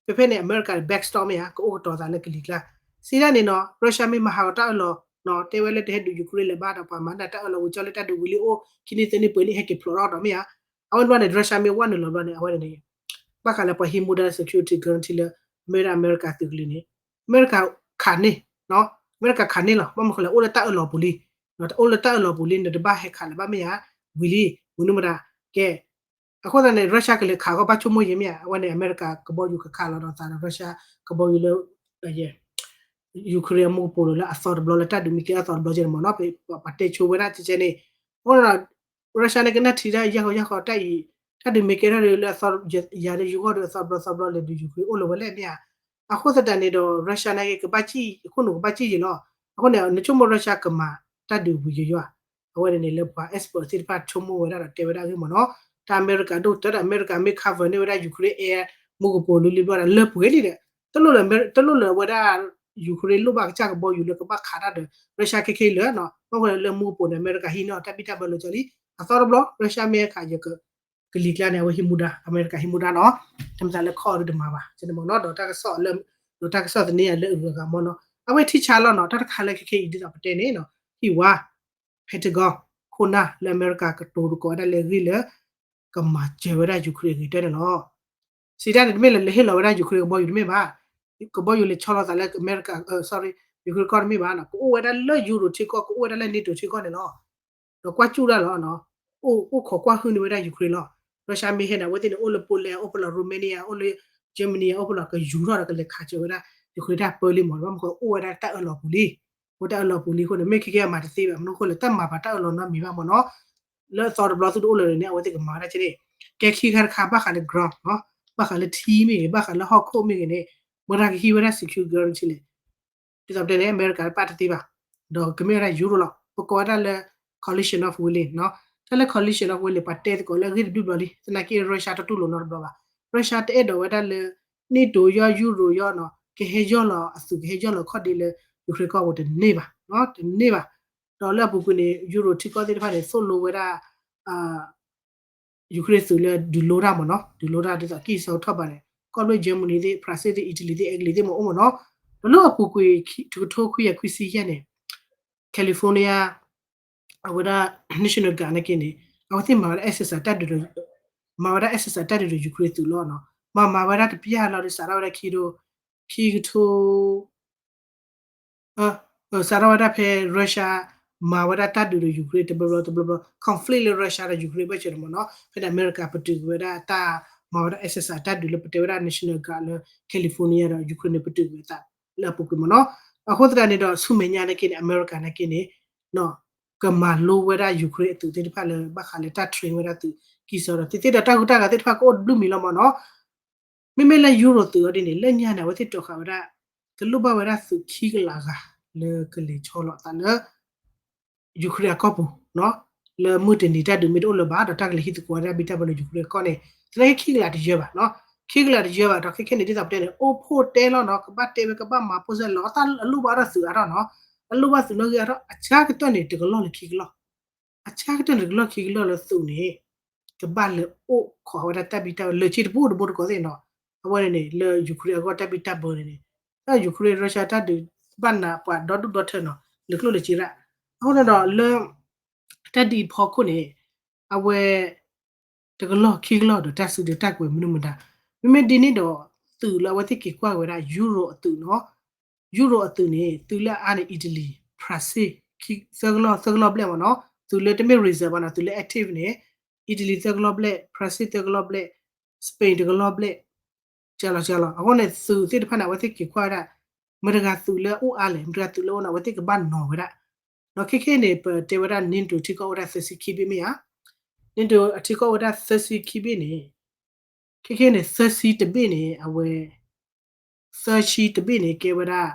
ဖဲဖဲန့ၣ် အမဲရကၤန့ၣ် backstop မ့ၢ်ဧါ ကအိၣ်ကတီၤသးလၢကလံၤကျါ စံးတၢ်န့ၣ်နီၤ Russia မ့ၢ်မၤဟးဂီၤတၢ်အၢၣ်လီၤနီၤ တဲဝဲလၢတဟဲဒုး Ukraine လၢၤဘၣ်ဒီး ပှၤမၤဒၣ်တၢ်အၢၣ်လီၤဝံၤကၠီလၢတၢ်ဒုးဝံၤလံအိၣ် ခံနံၣ်သၢနံၣ်ပှဲၤနံၣ် ဟဲက့ၤဖျိးထီၣ်ဒီးမ့ၢ်ဧါ အဝဲန့ၣ်ဘျီန့ၣ် Russia မ့ၢ်ဝဲနုာ်လီၤဘျီန့ၣ် အဝဲန့ၣ်န့ၣ် ဘၣ်ဃးလၢပှၤဟံးမူဒါလၢ security guarantee လၢ မ့ၢ်ဝဲဒၣ်အမဲရကၤသုးကလံၤန့ၣ် အမဲရကၤခးန့ၢ်နီၤ အမဲရကၤခးန့ၢ်လီၤ ဘၣ်မနုၤဃိလဲၣ် အိၣ်လၢတၢ်အၢၣ်လီၤပူၤလံ အိၣ်လၢတၢ်အၢၣ်လီၤပူၤလံ နတဘၣ်ဟဲခးလၢၤဘၣ်မ့ၢ်ဧါ ဝံၤလံ ဝံၤနုၢ်မတၤ ကဲ အဃိသတးန့ၣ် Russia ကလဲၤခးအဂီၢ်ဘၣ်ဆိကမိၣ်ယဲမ့ၢ်ဧါ အဝဲန့ၣ် အမဲရကၤကဘီယူၤကခးလီၤဒီးသးဒီး Russia ကဘီယူၤလၢ Ukraine အမူကပိာ်လိၤလၢအသီတဘျီလၢတၢ်ဒုးမ့ၢ်ကဲထီၣ်အသီတဘျီကဲန့ၣ်မ့ၢ်နီၤ ပှၤတဲဆိဝဲဒၣ်ကဲကဲန့ၣ် အဃိဒီး Russia န့ၣ်ကနၣ်ထံၣ်တၢ် ယဲၢ်ဃီယဲၢ်ဃီတၢ်အံၤ တၢ်ဒုးမ့ၢ်ကဲထီၣ်လၢအသီ ယၤဒီးယဂီၢ်ဒီးအသီတဘျီသီဘျီလဲၤဒုး Ukraine အိၣ်လၢၤဝဲလဲၣ်မ့ၢ်ဧါ အဃိသတးန့ၣ်ဒီး Russia နာ်က့ကဘၣ်စံၣ် အခိၣ်နူာ်ကဘၣ်စံၣ်ယံၤလီၤ အဃိန့ၣ် နဆိကမိၣ် Russia ကမၤ တၢ်ဒုးဝံၤယိယိဧါ. အဝဲန့ၣ်န့ၣ် လၢပှၤ expert သ့ၣ်တဖၣ်ဆိကမိၣ်ဝဲဒၣ်ဒီးတဲဝဲဒၣ်အဂ့ၢ်မ့ၢ်နီၤ. တၢ်အမဲရကၤဒိၣ်တၢ်ဒီး အမဲရကၤမ့ၢ် cover န့ၢ်ဝဲဒၣ် Ukraine air မူကပိာ်လံလံဘျီဒီး လၢပှဲၤလံဒီး တလိၣ်လၢ တလိၣ်လၢဝဲဒၣ် Ukraine လိၣ်ဘၣ်ကစၢ်ကဘီယူၤလၢကဘၣ်ခးတၢ်ဒီး Russia ခဲခဲအံၤလၢနီၤ. ဘၣ်ဃိလၢမူကပိာ်န့ၣ် အမဲရကၤဟံးန့ၢ်အီၤတၢ်ဘံၣ်တၢ်ဘၢလၢကၠီလံ. အသီတဘျီ Russia မ့ၢ်ခးယက ကလံၤကျါန့ၣ် အဝဲဟံးမူဒါ အမဲရကၤဟံးမူဒါနီၤ. တမ့ၢ်သးလၢခီၣ်အီၤဒုးတမၤဘၣ် ကန့ၣ်မ့ၢ်နီၤ. ဒီးတၢ်ကစီၣ်လၢ ဒီးတၢ်ကစီၣ်သန့အလၢအဂၤဂၤမ့ၢ်နီၤ. အဝဲထံဆါလီၤနီၤ. တၢ်တခါလၢခဲခဲအံၤဒ်သိးပတဲန့ၣ်နီၤ ဟံၣ်ဝါ Pentagon ခိၣ်နၢ်လၢအမဲရကၤကတိၤသကိးဝဲဒၣ်လၢအဂ့ၢ်လၢ ကမၤစၢၤဝဲဒၣ် Ukraine အဂ့ၤကတၢၢ်န့ၣ်လီၤ. စံးတၢ်န့ၣ် တမ့ၢ်လၢလဲၤဟ့ၣ်လီၤဝဲဒၣ် Ukraine ကဘီယူၤတမ့ၢ်ဘၣ်. ကဘီယူၤလဲၤဆီလီၤသးလၢအမဲရကၤ sorry Ukraine ကီၢ်တမ့ၢ်ဘၣ်နီၤ. ကအိၣ်ဝဲဒၣ်လၢ Euro ထံကီၢ် ကအိၣ်ဝဲဒၣ်လၢ NATO ထံကီၢ်န့ၣ်လီၤ. ဒီးကွၢ်စူၣ်ဒၣ်လီၤနီၤ. အိၣ် အိၣ်ခိးကွၢ်ဟုၣ်န့ၢ်ဝဲဒၣ် Ukraine လီၤ. Russia မ့ၢ်ဟဲန့ၣ် အဝဲသ့ၣ်န့ၣ် အိၣ်လၢ Poland အိၣ်ဖဲလီၤ Romania အိၣ်လၢ Germany အိၣ်ဖဲလီၤ ကယူၤထီၣ်ဒီးကလဲၤခးစၢၤဝဲဒၣ် Ukraine တၢ်ပၢလံမ့ၢ် ဘၣ်မနုၤဃိအိၣ်ဝဲဒၣ်တၢ်အၢၣ်လီၤပူၤလံ. အိၣ်တၢ်အၢၣ်လီၤပူၤလံအဃိန့ၣ် မ့ၢ်ခဲကဲမၤတသ့ဘၣ် မနုၤဃိလဲၣ် တၢ်မၤပာ်တၢ်အၢၣ်လီၤနီတမံၤဘၣ်မ့ၢ်နီၤ. လၢအသီတဘျီသုတအိၣ်လၢၤန့ၣ် အဝဲသ့ၣ်ကမၤဝဲဒၣ်က့န့ၣ် ကဲခံခါတခါ ဘၣ်ဃးလၢ ground နီၤ ဘၣ်ဃးလၢထံမ့ၢ်ဂ့ၤ ဘၣ်ဃးလၢဟီၣ်ခိၣ်မ့ၢ်ဂ့ၤန့ၣ် မတၤကဟံးဝဲဒၣ် secure guarantee လဲၣ်. ဒ်သိးပတဲန့ၣ် အမဲရကၤပာ်တသ့ဘၣ် ဒီးကမ့ၢ်ဝဲဒၣ် Euro လီၤ. ပကိးဝဲဒၣ်လၢ coalition of willing နီၤ. တၢ်လၢ coalition of willing ပှၤတဲသကိးလၢအဂ့ၢ်တဒူၣ်ဘျီလံ. သနာ်က့ Russia တတူၢ်လိာ်နီတဘျီဘၣ်. Russia တအဲၣ်ဒိးဝဲဒၣ်လၢ NATO ယီၢ် Euro ယီၢ်နီၤ ကဟဲယီၢ်လီၤအသုး ကဟဲယီၢ်လီၤခီၣ်ဒ့လၢ Ukraine ကီၢ်ပူၤတန့ၢ်ဘၣ် တန့ၢ်ဘၣ်. ဒီးလၢအပူၤကွံာ်န့ၣ် Euro ထံကီၢ်သ့ၣ်တဖၣ်န့ၣ် သိၣ်လိဝဲဒၣ် Ukraine သုးလၢဒုးလိတၢ်မ့ၢ်နီၤ ဒုးလိတၢ်ဒ်သိးကံၢ်စီထီၣ်ဘၣ်န့ၣ် ကီၢ်ဘျီ Germany သ့ၣ် France သ့ၣ် Italy သ့ၣ် အဲကလံးသ့ၣ်မ့ၢ်အိၣ်မ့ၢ်နီၤ. ဒီးလၢအပူၤကွံာ် တကထိခွံကယၤခွံဆံယဲၢ်န့ၣ် California အဝဲဒၣ် National Guard နာ်က့န့ၣ် အဝဲသ့ၣ်မၤဝဲဒၣ် exercise တၢ်ဒုးဒီး မၤဝဲဒၣ် exercise တၢ်ဒုးဒီး Ukraine သုးလီၤနီၤ. မၤမၤဝဲဒၣ်တပျၢ်လီၤဒီး စးထီၣ်ဝဲဒၣ်ခံဒိ ခံကထိ စးထီၣ်ဝဲဒၣ်ဖဲ Russia မၤဝဲဒၣ်တၢ်ဒုးဒီး Ukraine တဘျီဘျီတဘျီဘျီ conflict လၢ Russia ဒီး Ukraine ဘၣ်စၢၤန့ၣ်မ့ၢ်နီၤ ဖဲန့ၣ် အမဲရကၤပတုာ်ကွံာ်ဝဲဒၣ်တၢ်မၤဝဲဒၣ် exercise တၢ်ဒုးလၢပတဲဝဲဒၣ် National Guard လၢ California ဒီး Ukraine န့ၣ် ပတုာ်ကွံာ်အသးလၢအပူၤကွံာ်မ့ၢ်နီၤ. အဃိသတးန့ၣ်ဒီး ဆူမဲာ်ညါနာ်က့န့ၣ် အမဲရကၤနာ်က့န့ၣ် ကမၤလိဝဲဒၣ် Ukraine အသုးသ့ၣ်တဖၣ်လၢဘၣ်ဃးလၢတၢ် train ဝဲဒၣ်သုးကံၢ်စီဒီး သ့ၣ်သ့ၣ်ဒီးတၢ်ဂုၤတၢ်ဂၤသ့ၣ်တဖၣ်ကအိၣ်တဘျုးမံၤလီၤမ့ၢ်နီၤ. မ့မ့ၢ်လၢ Euro သုးအီၤဒ်န့ၣ် လၢညါန့ၣ် အဝဲသ့ၣ်တီၤဃာ်ဝဲဒၣ် ကလိၣ်ဘၣ်ဝဲဒၣ်သုးခံကလးဂၤ လၢကလဲၤဆီလီၤအသးလၢ Ukraine အကီၢ်ပူၤ လၢမုၢ်တနံၤတၢ်ဒုးမ့ၢ်တအိၣ်လၢၤဘၣ် ဒီးတၢ်ကလဲၤဟံးသကိးဝဲဒၣ်ဘံၣ်တၢ်ဘၢလၢ Ukraine အကီၢ်န့ၣ် သနာ်က့ခံကလးတယၢဘၣ် ခံကလးတယၢဘၣ် ဒီးခဲခဲန့ၣ် ဒ်သိးပတဲန့ၣ် အိၣ်ဖှိၣ်တဲလီၤနီၤ ကဘၣ်တဲဝဲကဘၣ်မၤဖိစဲလီၤ အတၢ်အလိၣ်ဘၣ်ဒီးသုးအါထီၣ်နီၤ အလိၣ်ဘၣ်သုးနီၣ်ဂံၢ်အါထီၣ် အဆၢကတၢၢ်န့ၣ် တကလီၢ်လၢခံကလီၢ် အဆၢကတၢၢ်န့ၣ် တကလီၢ်ခံကလီၢ်လၢသုးန့ၣ် ကဘၣ်လဲၤအိၣ်ခိးဝဲဒၣ်တၢ်ဘံၣ်တၢ်ဘၢလၢာ်ဆ့တဘိတဘိတကိးသ့ၣ်နီၤ အဝဲန့ၣ်န့ၣ် လၢ Ukraine အဂီၢ်တၢ်ဘံၣ်တၢ်ဘၢန့ၣ်န့ၣ် တၢ် Ukraine Russia တၢ်ဒုးဘၣ်နးပှၤဒီဒူၣ်ဒီထၢနီၤ လဲၤကျိၣ်လဲၤစ့ဒၣ် အဃိန့ၣ်ဒီးလၢ တၢ်ဒ်အံၤဖီခိၣ်န့ၣ် အဝဲ တကလီၢ်ခံကလီၢ်ဒီးတၢ်စုဒီးတၢ်ကွဲးမနုၤမတၤ မ့မ့ၢ်ဒ်န့ၣ်ဒီး သုးလၢအဝဲသ့ၣ်က့ၤကွၢ်ဝဲဒၣ် Euro အသုးနီၤ Euro အသုးန့ၣ် သုးလၢအအါန့ၣ် Italy France သၢကလီၢ် သၢကလီၢ်ဘျဲၣ်မ့ၢ်နီၤ သုးလၢတမ့ၢ် reserve ဘၣ်နီၤ သုးလၢ active န့ၣ် Italy သၢကလီၢ်ဘျဲၣ် France သၢကလီၢ်ဘျဲၣ် Spain တကလီၢ်ဘျဲၣ် ကလီၤကလီၤ အဃိန့ၣ် သုးသ့ၣ်တဖၣ်န့ၣ် အဝဲသ့ၣ်က့ၤကွၢ်ဝဲဒၣ် မတၤတဂၤသုးလၢအအိၣ်အါလဲၣ် မတၤတဂၤသုးလၢအအိၣ်န့ၣ် အဝဲသ့ၣ်ကဘၣ်နီၤဝဲဒၣ် ဒီးခဲခဲန့ၣ် ပတဲဝဲဒၣ် NATO ထံကီၢ်အိၣ်ဝဲဒၣ်သၢဆံခံဘ့ၣ်မ့ၢ်ဧါ NATO အထံကီၢ်အိၣ်ဝဲဒၣ်သၢဆံခံဘ့ၣ်န့ၣ် ခဲခဲန့ၣ် သၢဆံတဘ့ၣ်န့ၣ် အဝဲ သၢဆံတဘ့ၣ်န့ၣ် ကဲဝဲဒၣ်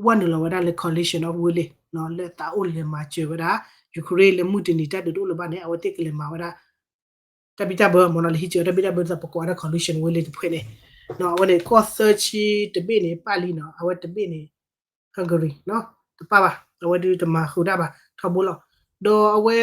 ဝဲနုာ်လီၤဝဲဒၣ်လၢ coalition of willing လၢသးအိၣ်လဲၤမၤစၢၤဝဲဒၣ် Ukraine လၢမုၢ်တနံၤတၢ်ဒုးတအိၣ်လၢၤဘၣ်န့ၣ် အဝဲသ့ၣ်ကလဲၤမၤဝဲဒၣ် တၢ်ဘံၣ်တၢ်ဘၢမ့ၢ်နီၤ လဲၤဟံးစၢၤတၢ်ဘံၣ်တၢ်ဘၢဒ်သိးပကိးဝဲဒၣ် coalition willing တဖုန့ၣ် အဝဲန့ၣ် ကီၢ်သၢဆံတဘ့ၣ်န့ၣ် ပာ်လံနီၤ အဝဲတဘ့ၣ်န့ၣ် Hungary တပာ်ဘၣ် အဝဲဒုးတမၤဃုာ်တၢ်ဘၣ်ထီဘိလီၤ ဒီးအဝဲ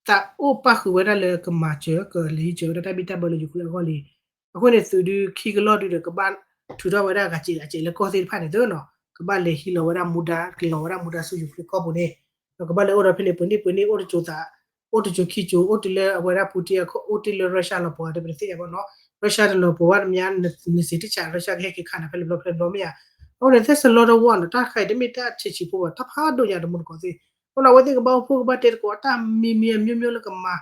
သးအိၣ်ပာ်ဃုာ်ဝဲဒၣ်လၢကမၤစၢၤ ကလဲၤဟံးစၢၤဝဲဒၣ်တၢ်ဘံၣ်တၢ်ဘၢလၢ Ukraine အဂီၢ်လံ အဃိန့ၣ် သုးဒုးခံကလီၢ်ဒုးဒီး ကဘၣ်ထုးထီၣ်ဝဲဒၣ်ဂၤစဲးဂၤစဲးလၢကီၢ်သ့ၣ်တဖၣ်န့ၣ်သ့နီၤ ကဘၣ်လဲၤဟံးလီၤဝဲဒၣ်မူဒါ ကလီၤဝဲဒၣ်မူဒါဆူ Ukraine ကီၢ်ပူၤန့ၣ် ဒီးကဘၣ်လဲၤအိၣ်ဒီးဖဲန့ၣ် ပှဲၤနံၣ်ပှဲၤနံၣ် အိၣ်တစိၤသး အိၣ်တစိၤခံစိၤ အိၣ်တုၤလၢအဝဲဒၣ် Putin အခိၣ် အိၣ်တ့ၢ်လၢ Russia လီၤပှီၤဒီး ပတသ့ၣ်ညါဘၣ်နီၤ Russia တလီၤပှီၤဘၣ်တမံၤ နစံးတဆး Russia ကဟဲက့ၤခးနၤဖဲလဲၣ်ဘျီဖဲလဲၣ်ဘျီမ့ၢ်ဧါ အဃိန့ၣ် သဲစလီတဝီနီၤ တၢ်တခါအံၤတမ့ၢ်တၢ်ဆံးဆံးဖိဘၣ် တၢ်ဖးဒိၣ်ညါတမူတကိးသ့ၣ် အဃိန့ၣ် အဝဲသ့ၣ်ကဘၣ်အိၣ်ဖှိၣ်ကဘၣ်တဲသကိး တၢ်မံၤမံၤအမျိုးမျိုးလၢကမၤ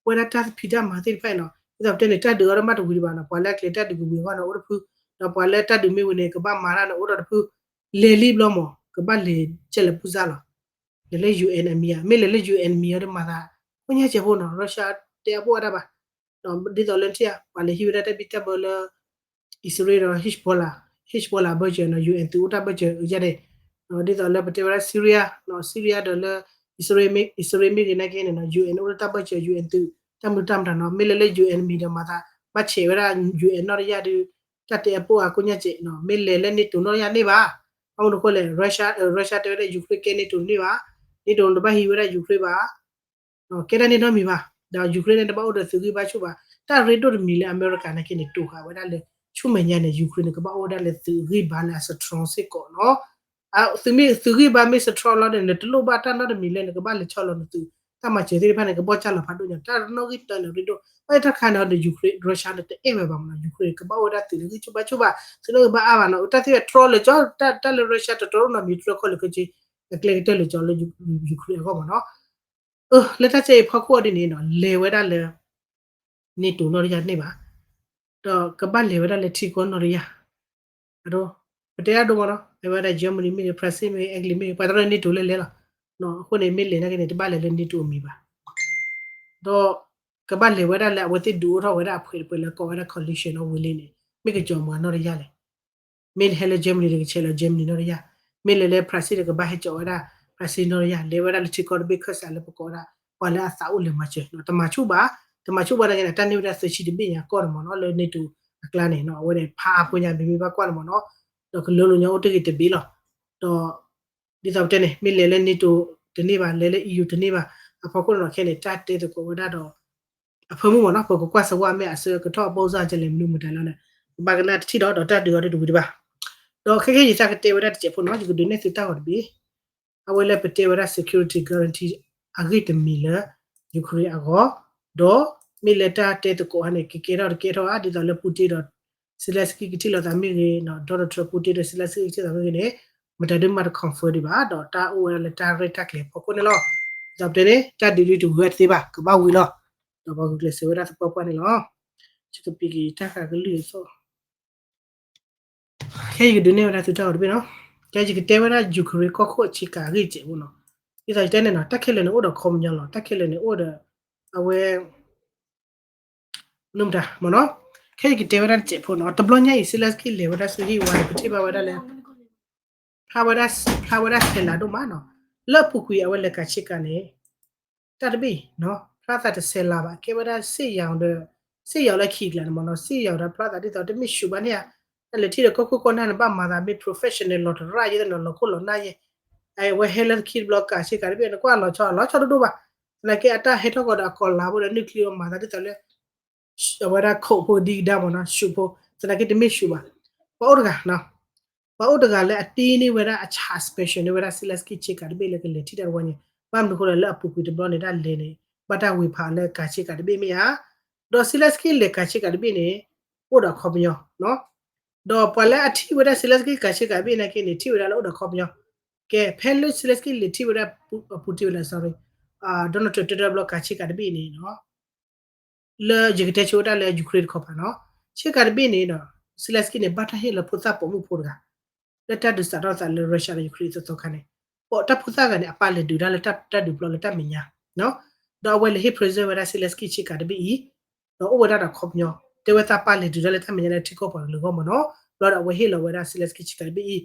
ဝဲဒၣ်တၢ်ဖံးတၢ်မၤသ့ၣ်တဖၣ်အံၤနီၤ ဒ်သိးပတဲန့ၣ် တၢ်ဒုးအီၤဒီးမ့ၢ်တဝံၤဒံးဘၣ်နီၤ ပှၤလၢအကျဲၤတၢ်ဒုးကဝံၤအဂီၢ်န့ၣ် အိၣ်တဖု ဒီးပှၤလၢတၢ်ဒုးမ့ၢ်ဝံၤန့ၣ် ကဘၣ်မၤတၢ်န့ၣ် အိၣ်ဒီးတဖု လဲၤလံဘျီမး ကဘၣ်လဲၤကဲလဲၤပူၤစၢ်လီၤ လဲၤလၢ UN အမံၤဧါ မ့ၢ်လဲၤလၢ UN မံၤအီၤဒီးမၤသး ကိညါစဲးဖိနီၤ Russia တဲအပူၤဝဲဒၣ်ဘၣ် ဒီးဒ်သိးလၢထံၣ်ဧါ ပှၤလဲၤဟံးဝဲဒၣ်တၢ်ဘံၣ်တၢ်ဘၢလၢ အံၣ်စရ့လးဒီး Hezbollah Hezbollah ဘၢၣ်စၢၤနီၤ UN သုးအိၣ်တၢ်ဘၢၣ်စၢၤအယါဒဲး ဒ်သိးလၢပတဲဝဲဒၣ် Syria နီၤ Syria ဒီးလၢ အံၣ်စရ့လးမ့ၢ်ဂ့ၤနာ်က့န့ၣ်နီၤ ယူၣ်အဲၣ် အိၣ်လၢတၢ်ဘၢၣ်စၢၤ ယူၣ်အဲၣ် သုး တၢ်မနုၤတၢ်မတၤနီၤ မ့ၢ်လဲၤလၢ ယူၣ်အဲၣ် မံၤဒီးမၤသး ဘၣ်ဆဲးဝဲဒၣ် ယူၣ်အဲၣ် နီၣ်တယၢ်ဒီး တၢ်တဲအပိၢ်အကိညၢ်စဲးနီၤ မ့ၢ်လဲၤလၢ NATO နီၣ်တယၢ်န့ၣ်ဘၣ်. ဘၣ်မနုၤအဃိလဲၣ် Russia တဲဝဲဒၣ် Ukraine ကဲ NATO တန့ၢ်ဘၣ် NATO တဘၣ်ဟံးဝဲဒၣ် Ukraine ဘၣ် ကဲဒၣ်န့ၣ်နီတမံၤဘၣ်. ဒီး Ukraine န့ၣ် တဘၣ်အိၣ်ဒီးသုးဂံၢ်ဘါဆူၣ်ဘၣ်. တၢ်ရ့ဒိၣ်တမံၤလၢအမဲရကၤနာ်က့န့ၣ် တိာ်ဃာ်ဝဲဒၣ်လၢ ဆူမဲာ်ညါန့ၣ် Ukraine န့ၣ် ကဘၣ်အိၣ်ဝဲဒၣ်လၢသုးဂံၢ်ဘါလၢအ strong စ့ၢ်ကီးနီၤ. သုးမ့ၢ်သုးဂံၢ်ဘါမ့ၢ် strong လီၤန့ၣ် နတလိၣ်ဘၣ်တၢ်နီတမံၤလၢနကဘၣ်လဲၤဆီလီၤနသုး တၢ်မၤစၢၤသ့ၣ်တဖၣ်န့ၣ် ကဘီၣ်ကၢ်လီၤဖးဒိၣ်ညါ တၢ်နီၣ်ဂံၢ်တၢန့ၣ်ရ့ဒိၣ် ဘၣ်တၢ်တခါန့ၣ်ဒီး Ukraine Russia န့ၣ် တအဲၣ်ဝဲဘၣ်မနီၤ Ukraine ကဘၣ်အိၣ်ဝဲဒၣ်သုးလၢဂံၢ်ဆူၣ်ဘါဆူၣ်ဘၣ် သုးနီၣ်ဂံၢ်ဘါအါဘၣ်နီၤ တၢ်သ့ၣ်တြီလၢကၠီ တၢ်လၢ Russia တတြီနီတမံၤတြီခီလၢကၠီ အကျဲကတၢၢ်လၢကၠီလၢ Ukraine အဂီၢ်မနီၤ လၢတၢ်စဲအံၤဖီခိၣ်ဒ်န့ၣ်နီၤ လဲၤဝဲဒၣ်လၢ NATO နီၣ်တယၢ်န့ၣ်ဘၣ် ဒီးကဘၣ်လဲၤဝဲဒၣ်လၢထံကီၢ်နီၣ်တယၢ် အဒိ ပတဲဒၣ်ဒိမနီၤ လဲၤဝဲဒၣ် Germany မ့ၢ်ဂ့ၤ France မ့ၢ်ဂ့ၤ England မ့ၢ်ဂ့ၤ ပှၤတရၢ NATO လဲၤလဲၤလီၤ. အဃိန့ၣ် မ့ၢ်လဲၤနာ်က့န့ၣ် တဘၣ်လဲၤလၢ NATO အမံၤဘၣ် ဒီးကဘၣ်လဲၤဝဲဒၣ်လၢအဝဲသ့ၣ်ဒုးအိၣ်ထီၣ်ဝဲဒၣ်အဖှဲးတပှဲၤလၢကိးဝဲဒၣ် coalition of willing န့ၣ် မ့ၢ်ကကၠီၤမၤနီၣ်တယၢ်လဲၣ် မ့ၢ်ဟဲလၢ Germany ဒီးကဆဲးလီၤ Germany နီၣ်တယၢ် မ့ၢ်လဲၤလၢ France ဒီးကဘၣ်ဟဲကၠီၤဝဲဒၣ် France နီၣ်တယၢ် လဲၤဝဲဒၣ်လၢထံကီၢ်တဘ့ၣ်ခၢၣ်စးလၢပကိးဝဲဒၣ် ပှၤလၢအသးအိၣ်လဲၤမၤစၢၤ တမၤဆူၣ်ဘၣ် တမၤဆူၣ်ဘၣ်နာ်က့န့ၣ် တၢ်န့ၢ်ဝဲဒၣ်သၢဆံတဘ့ၣ်ညါကီၢ်န့ၣ်မနီၤ လၢ NATO အကျါန့ၣ် အဝဲန့ၣ် ဖးအါဖိညါ မ့မ့ၢ်ဘၣ်ကွၢ်န့ၣ်မနီၤ ဒီးကလၢလိာ်ညါအိၣ်တ့ၢ်ဂ့ၤတဘ့ၣ်လီၤ ဒီး ဒ်သိးပတဲန့ၣ် မ့ၢ်လဲၤလၢ NATO တန့ၢ်ဘၣ် လဲၤလၢ EU တန့ၢ်ဘၣ် အဖီခိၣ်န့ၣ်ခဲန့ၣ် တၢ်တဲသကိးဝဲဒၣ်ဒီး အဖၢမုၢ်မနီၤ ပကကွၢ်စၢၤဝဲမ့ၢ်အဆၢကတီၢ်အဘီၣ်စၢ်ကလဲၤ မနုၤမတၤလၢန့ၣ် ပဘၣ်ကနၣ်တထံၣ်ဒီး ဒီးတၢ်ဒုးအီၤဒ်တဝံၤတဘၣ် ဒီးခဲခဲအံၤသးကတဲဝဲဒၣ်တစဲးဖိနီၤ ယကဒုးနဲၣ်သုတၢ်ဂီၤတဘ့ၣ် အဝဲလၢပတဲဝဲဒၣ် security guarantee အဂ့ၢ်တမံၤလၢ Ukraine အဂီၢ် ဒီးမ့ၢ်လၢတၢ်တဲသကိးဟါန့ၣ် ကကဲထီၣ်တကဲထီၣ်ဧါ ဒ်သိးလၢ Putin ဒီး Zelensky ကထံၣ်လိာ်သးမ့ၢ်ဂ့ၤ Donald Trump Putin ဒီး Zelensky ကထံၣ်လိာ်သးမ့ၢ်ဂ့ၤန့ၣ် မတၤဒုးမးတ confirm ဒံးဘၣ် ဒီးတၢ်အိၣ်ဝဲဒၣ်လၢတၢ်ရဲၣ်တၢ်ကျဲၤဖီခိၣ်န့ၣ်လီၤ. ဒ်သိးပတဲန့ၣ် တၢ်ဒုးဒုးတဂၢၢ်တသ့ဘၣ် ကဘၣ်ဝံၤလီၤ. ဒီးပှၤဂုာ်ကျဲးစၢးဝဲဒၣ်သပှၢ်ပှၢ်န့ၣ်လီၤ. ယကပံးက့ၤတၢ်ဃးကလုၢ်အသီ ခဲယကဒုးနဲၣ်ဝဲဒၣ်သုတၢ်ဂီၤတဘ့ၣ်နီၤ, ကဲယကတဲဝဲဒၣ် Ukraine ကီၢ်ခိၣ်အဆ့ကၤအဂ့ၢ်စဲးဖိနီၤ, ဒ်သိးယတဲန့ၣ်နီၤ တၢ်ခဲလၢာ်န့ၣ်အိၣ်ဒီးခီပညီလီၤ, တၢ်ခဲလၢာ်န့ၣ်အိၣ်ဒီး အဝဲ နမတၤမ့ၢ်နီၤ, ခဲယကတဲဝဲဒၣ်တစဲးဖိနီၤ, တဘျီညါအံၤ Zelensky လဲၤဝဲဒၣ်ဆူဟံၣ်ဝါန့ၣ် ပထံၣ်ဘၣ်ဝဲဒၣ်လၢ ဖျါဝဲဒၣ် ဖျါဝဲဒၣ်ဆဲးလၤဒိၣ်မးနီၤ, လၢအပူၤကွံာ်အဝဲလဲၤကၤဆ့ကၤန့ၣ် တၢ်တဘ့ၣ် ဖျါသးတဆဲးလၤဘၣ်, ကဲဝဲဒၣ် စ့ၣ်ယၤဒီး စ့ၣ်ယၤလၢခံကျါန့ၣ်မ့ၢ်နီၤ, စ့ၣ်ယၤဒီးဖျါသးဒ်သိးတမ့ၢ်ဆူးဘၣ်န့ၣ်ဧါ, တၢ်လဲၤထံၣ်ဒီးကီၢ်ခိၣ်ကီၢ်နၢ်န့ၣ် ဘၣ်မၤသးမ့ၢ် professional လီၤတရၣ်ယဲၢ်သနီၤ လီၤခိၣ်လီၤနၢ်ယဲၢ်, အဝဲဟဲလၢခံတဘျီကၤဆ့ကၤတဘ့ၣ် နကွၢ်လီၤဆီ လီၤဆီတဒိၣ်ဘၣ်, သနာ်က့ အတၢ်ဟဲထီၣ်ကီးဒီးအကီၢ်လၤဖိဒီး nuclear မၤသးဒ်သိးလၢ အဝဲဒၣ်ခိးဖိဒံကဒါမ့ၢ်နီၤ, ဆူးဖိ, သနာ်က့တမ့ၢ်ဆူးဘၣ်, ပှၤအိၣ်တဂၤ ပှၤအိၣ်တဂၤလၢအတ့န့ၢ်ဝဲဒၣ်အ charge special န့ၢ်ဝဲဒၣ် Zelensky ဆ့ကၤတဘ့ၣ်လၢကလဲၤထံၣ်တၢ်တဝီညါ, ဘၣ်မနုၤအဃိလဲၣ် လၢအပူၤကွံာ်တဘျီန့ၣ် တၢ်လဲၤန့ၣ် ဘၣ်တၢ်ဝ့ၤဖးလၢကၤဆ့ကၤတဘ့ၣ်မ့ၢ်ဧါ, ဒီး Zelensky လဲၤကၤဆ့ကၤတဘ့ၣ်န့ၣ် အိၣ်ဒီးအခီပညီ, ဒီးပှၤလၢအထံၣ်ဝဲဒၣ် Zelensky ကၤဆ့ကၤတဘ့ၣ်နာ်က့န့ၣ် ထံၣ်ဝဲဒၣ်လၢအိၣ်ဒီးအခီပညီ, ကဲ ဖဲလၢ Zelensky လဲၤထံၣ်ဝဲဒၣ် Putin ဝဲလဲၣ် sorry, Donald Trump တဲတဘျီကၤဆ့ကၤတဘ့ၣ်န့ၣ် လၢယကတဲဆိဝဲဒၣ်လၢ Ukraine တခီပၤနီၤ, ဆ့ကၤတဘ့ၣ်န့ၣ်ဒီး Zelensky န့ၣ် ဘၣ်တၢ်ဟ့ၣ်လီၤဖိသၣ်ပိာ်မုၣ်ဖိတဂၤ လၢတၢ်ဒုးစးထီၣ်သးလၢ Russia ဒီး Ukraine အသီသီခါန့ၣ်, ပိာ်တၢ်ဖိသၣ်တဂၤန့ၣ် အပၢ်လဲၤဒုးတၢ်လၢတၢ်ဒုးပျီလၢတၢ်မဲာ်ညါ, ဒီးအဝဲလဲၤဟ့ၣ် present ဝဲဒၣ် Zelensky ဆ့ကၤတဘ့ၣ်အံၤ, ဒီးအိၣ်ဝဲဒၣ်ဒီးခီပညီ, တဲဝဲသးပၢ်လဲၤဒုးတၢ်လၢတၢ်မဲာ်ညါလၢထံကီၢ်ပှၤကလုာ်အဂီၢ်မ့ၢ်နီၤ, ဘျီဒီးအဝဲဟ့ၣ်လီၤဝဲဒၣ် Zelensky ဆ့ကၤတဘ့ၣ်အံၤ, ဒီး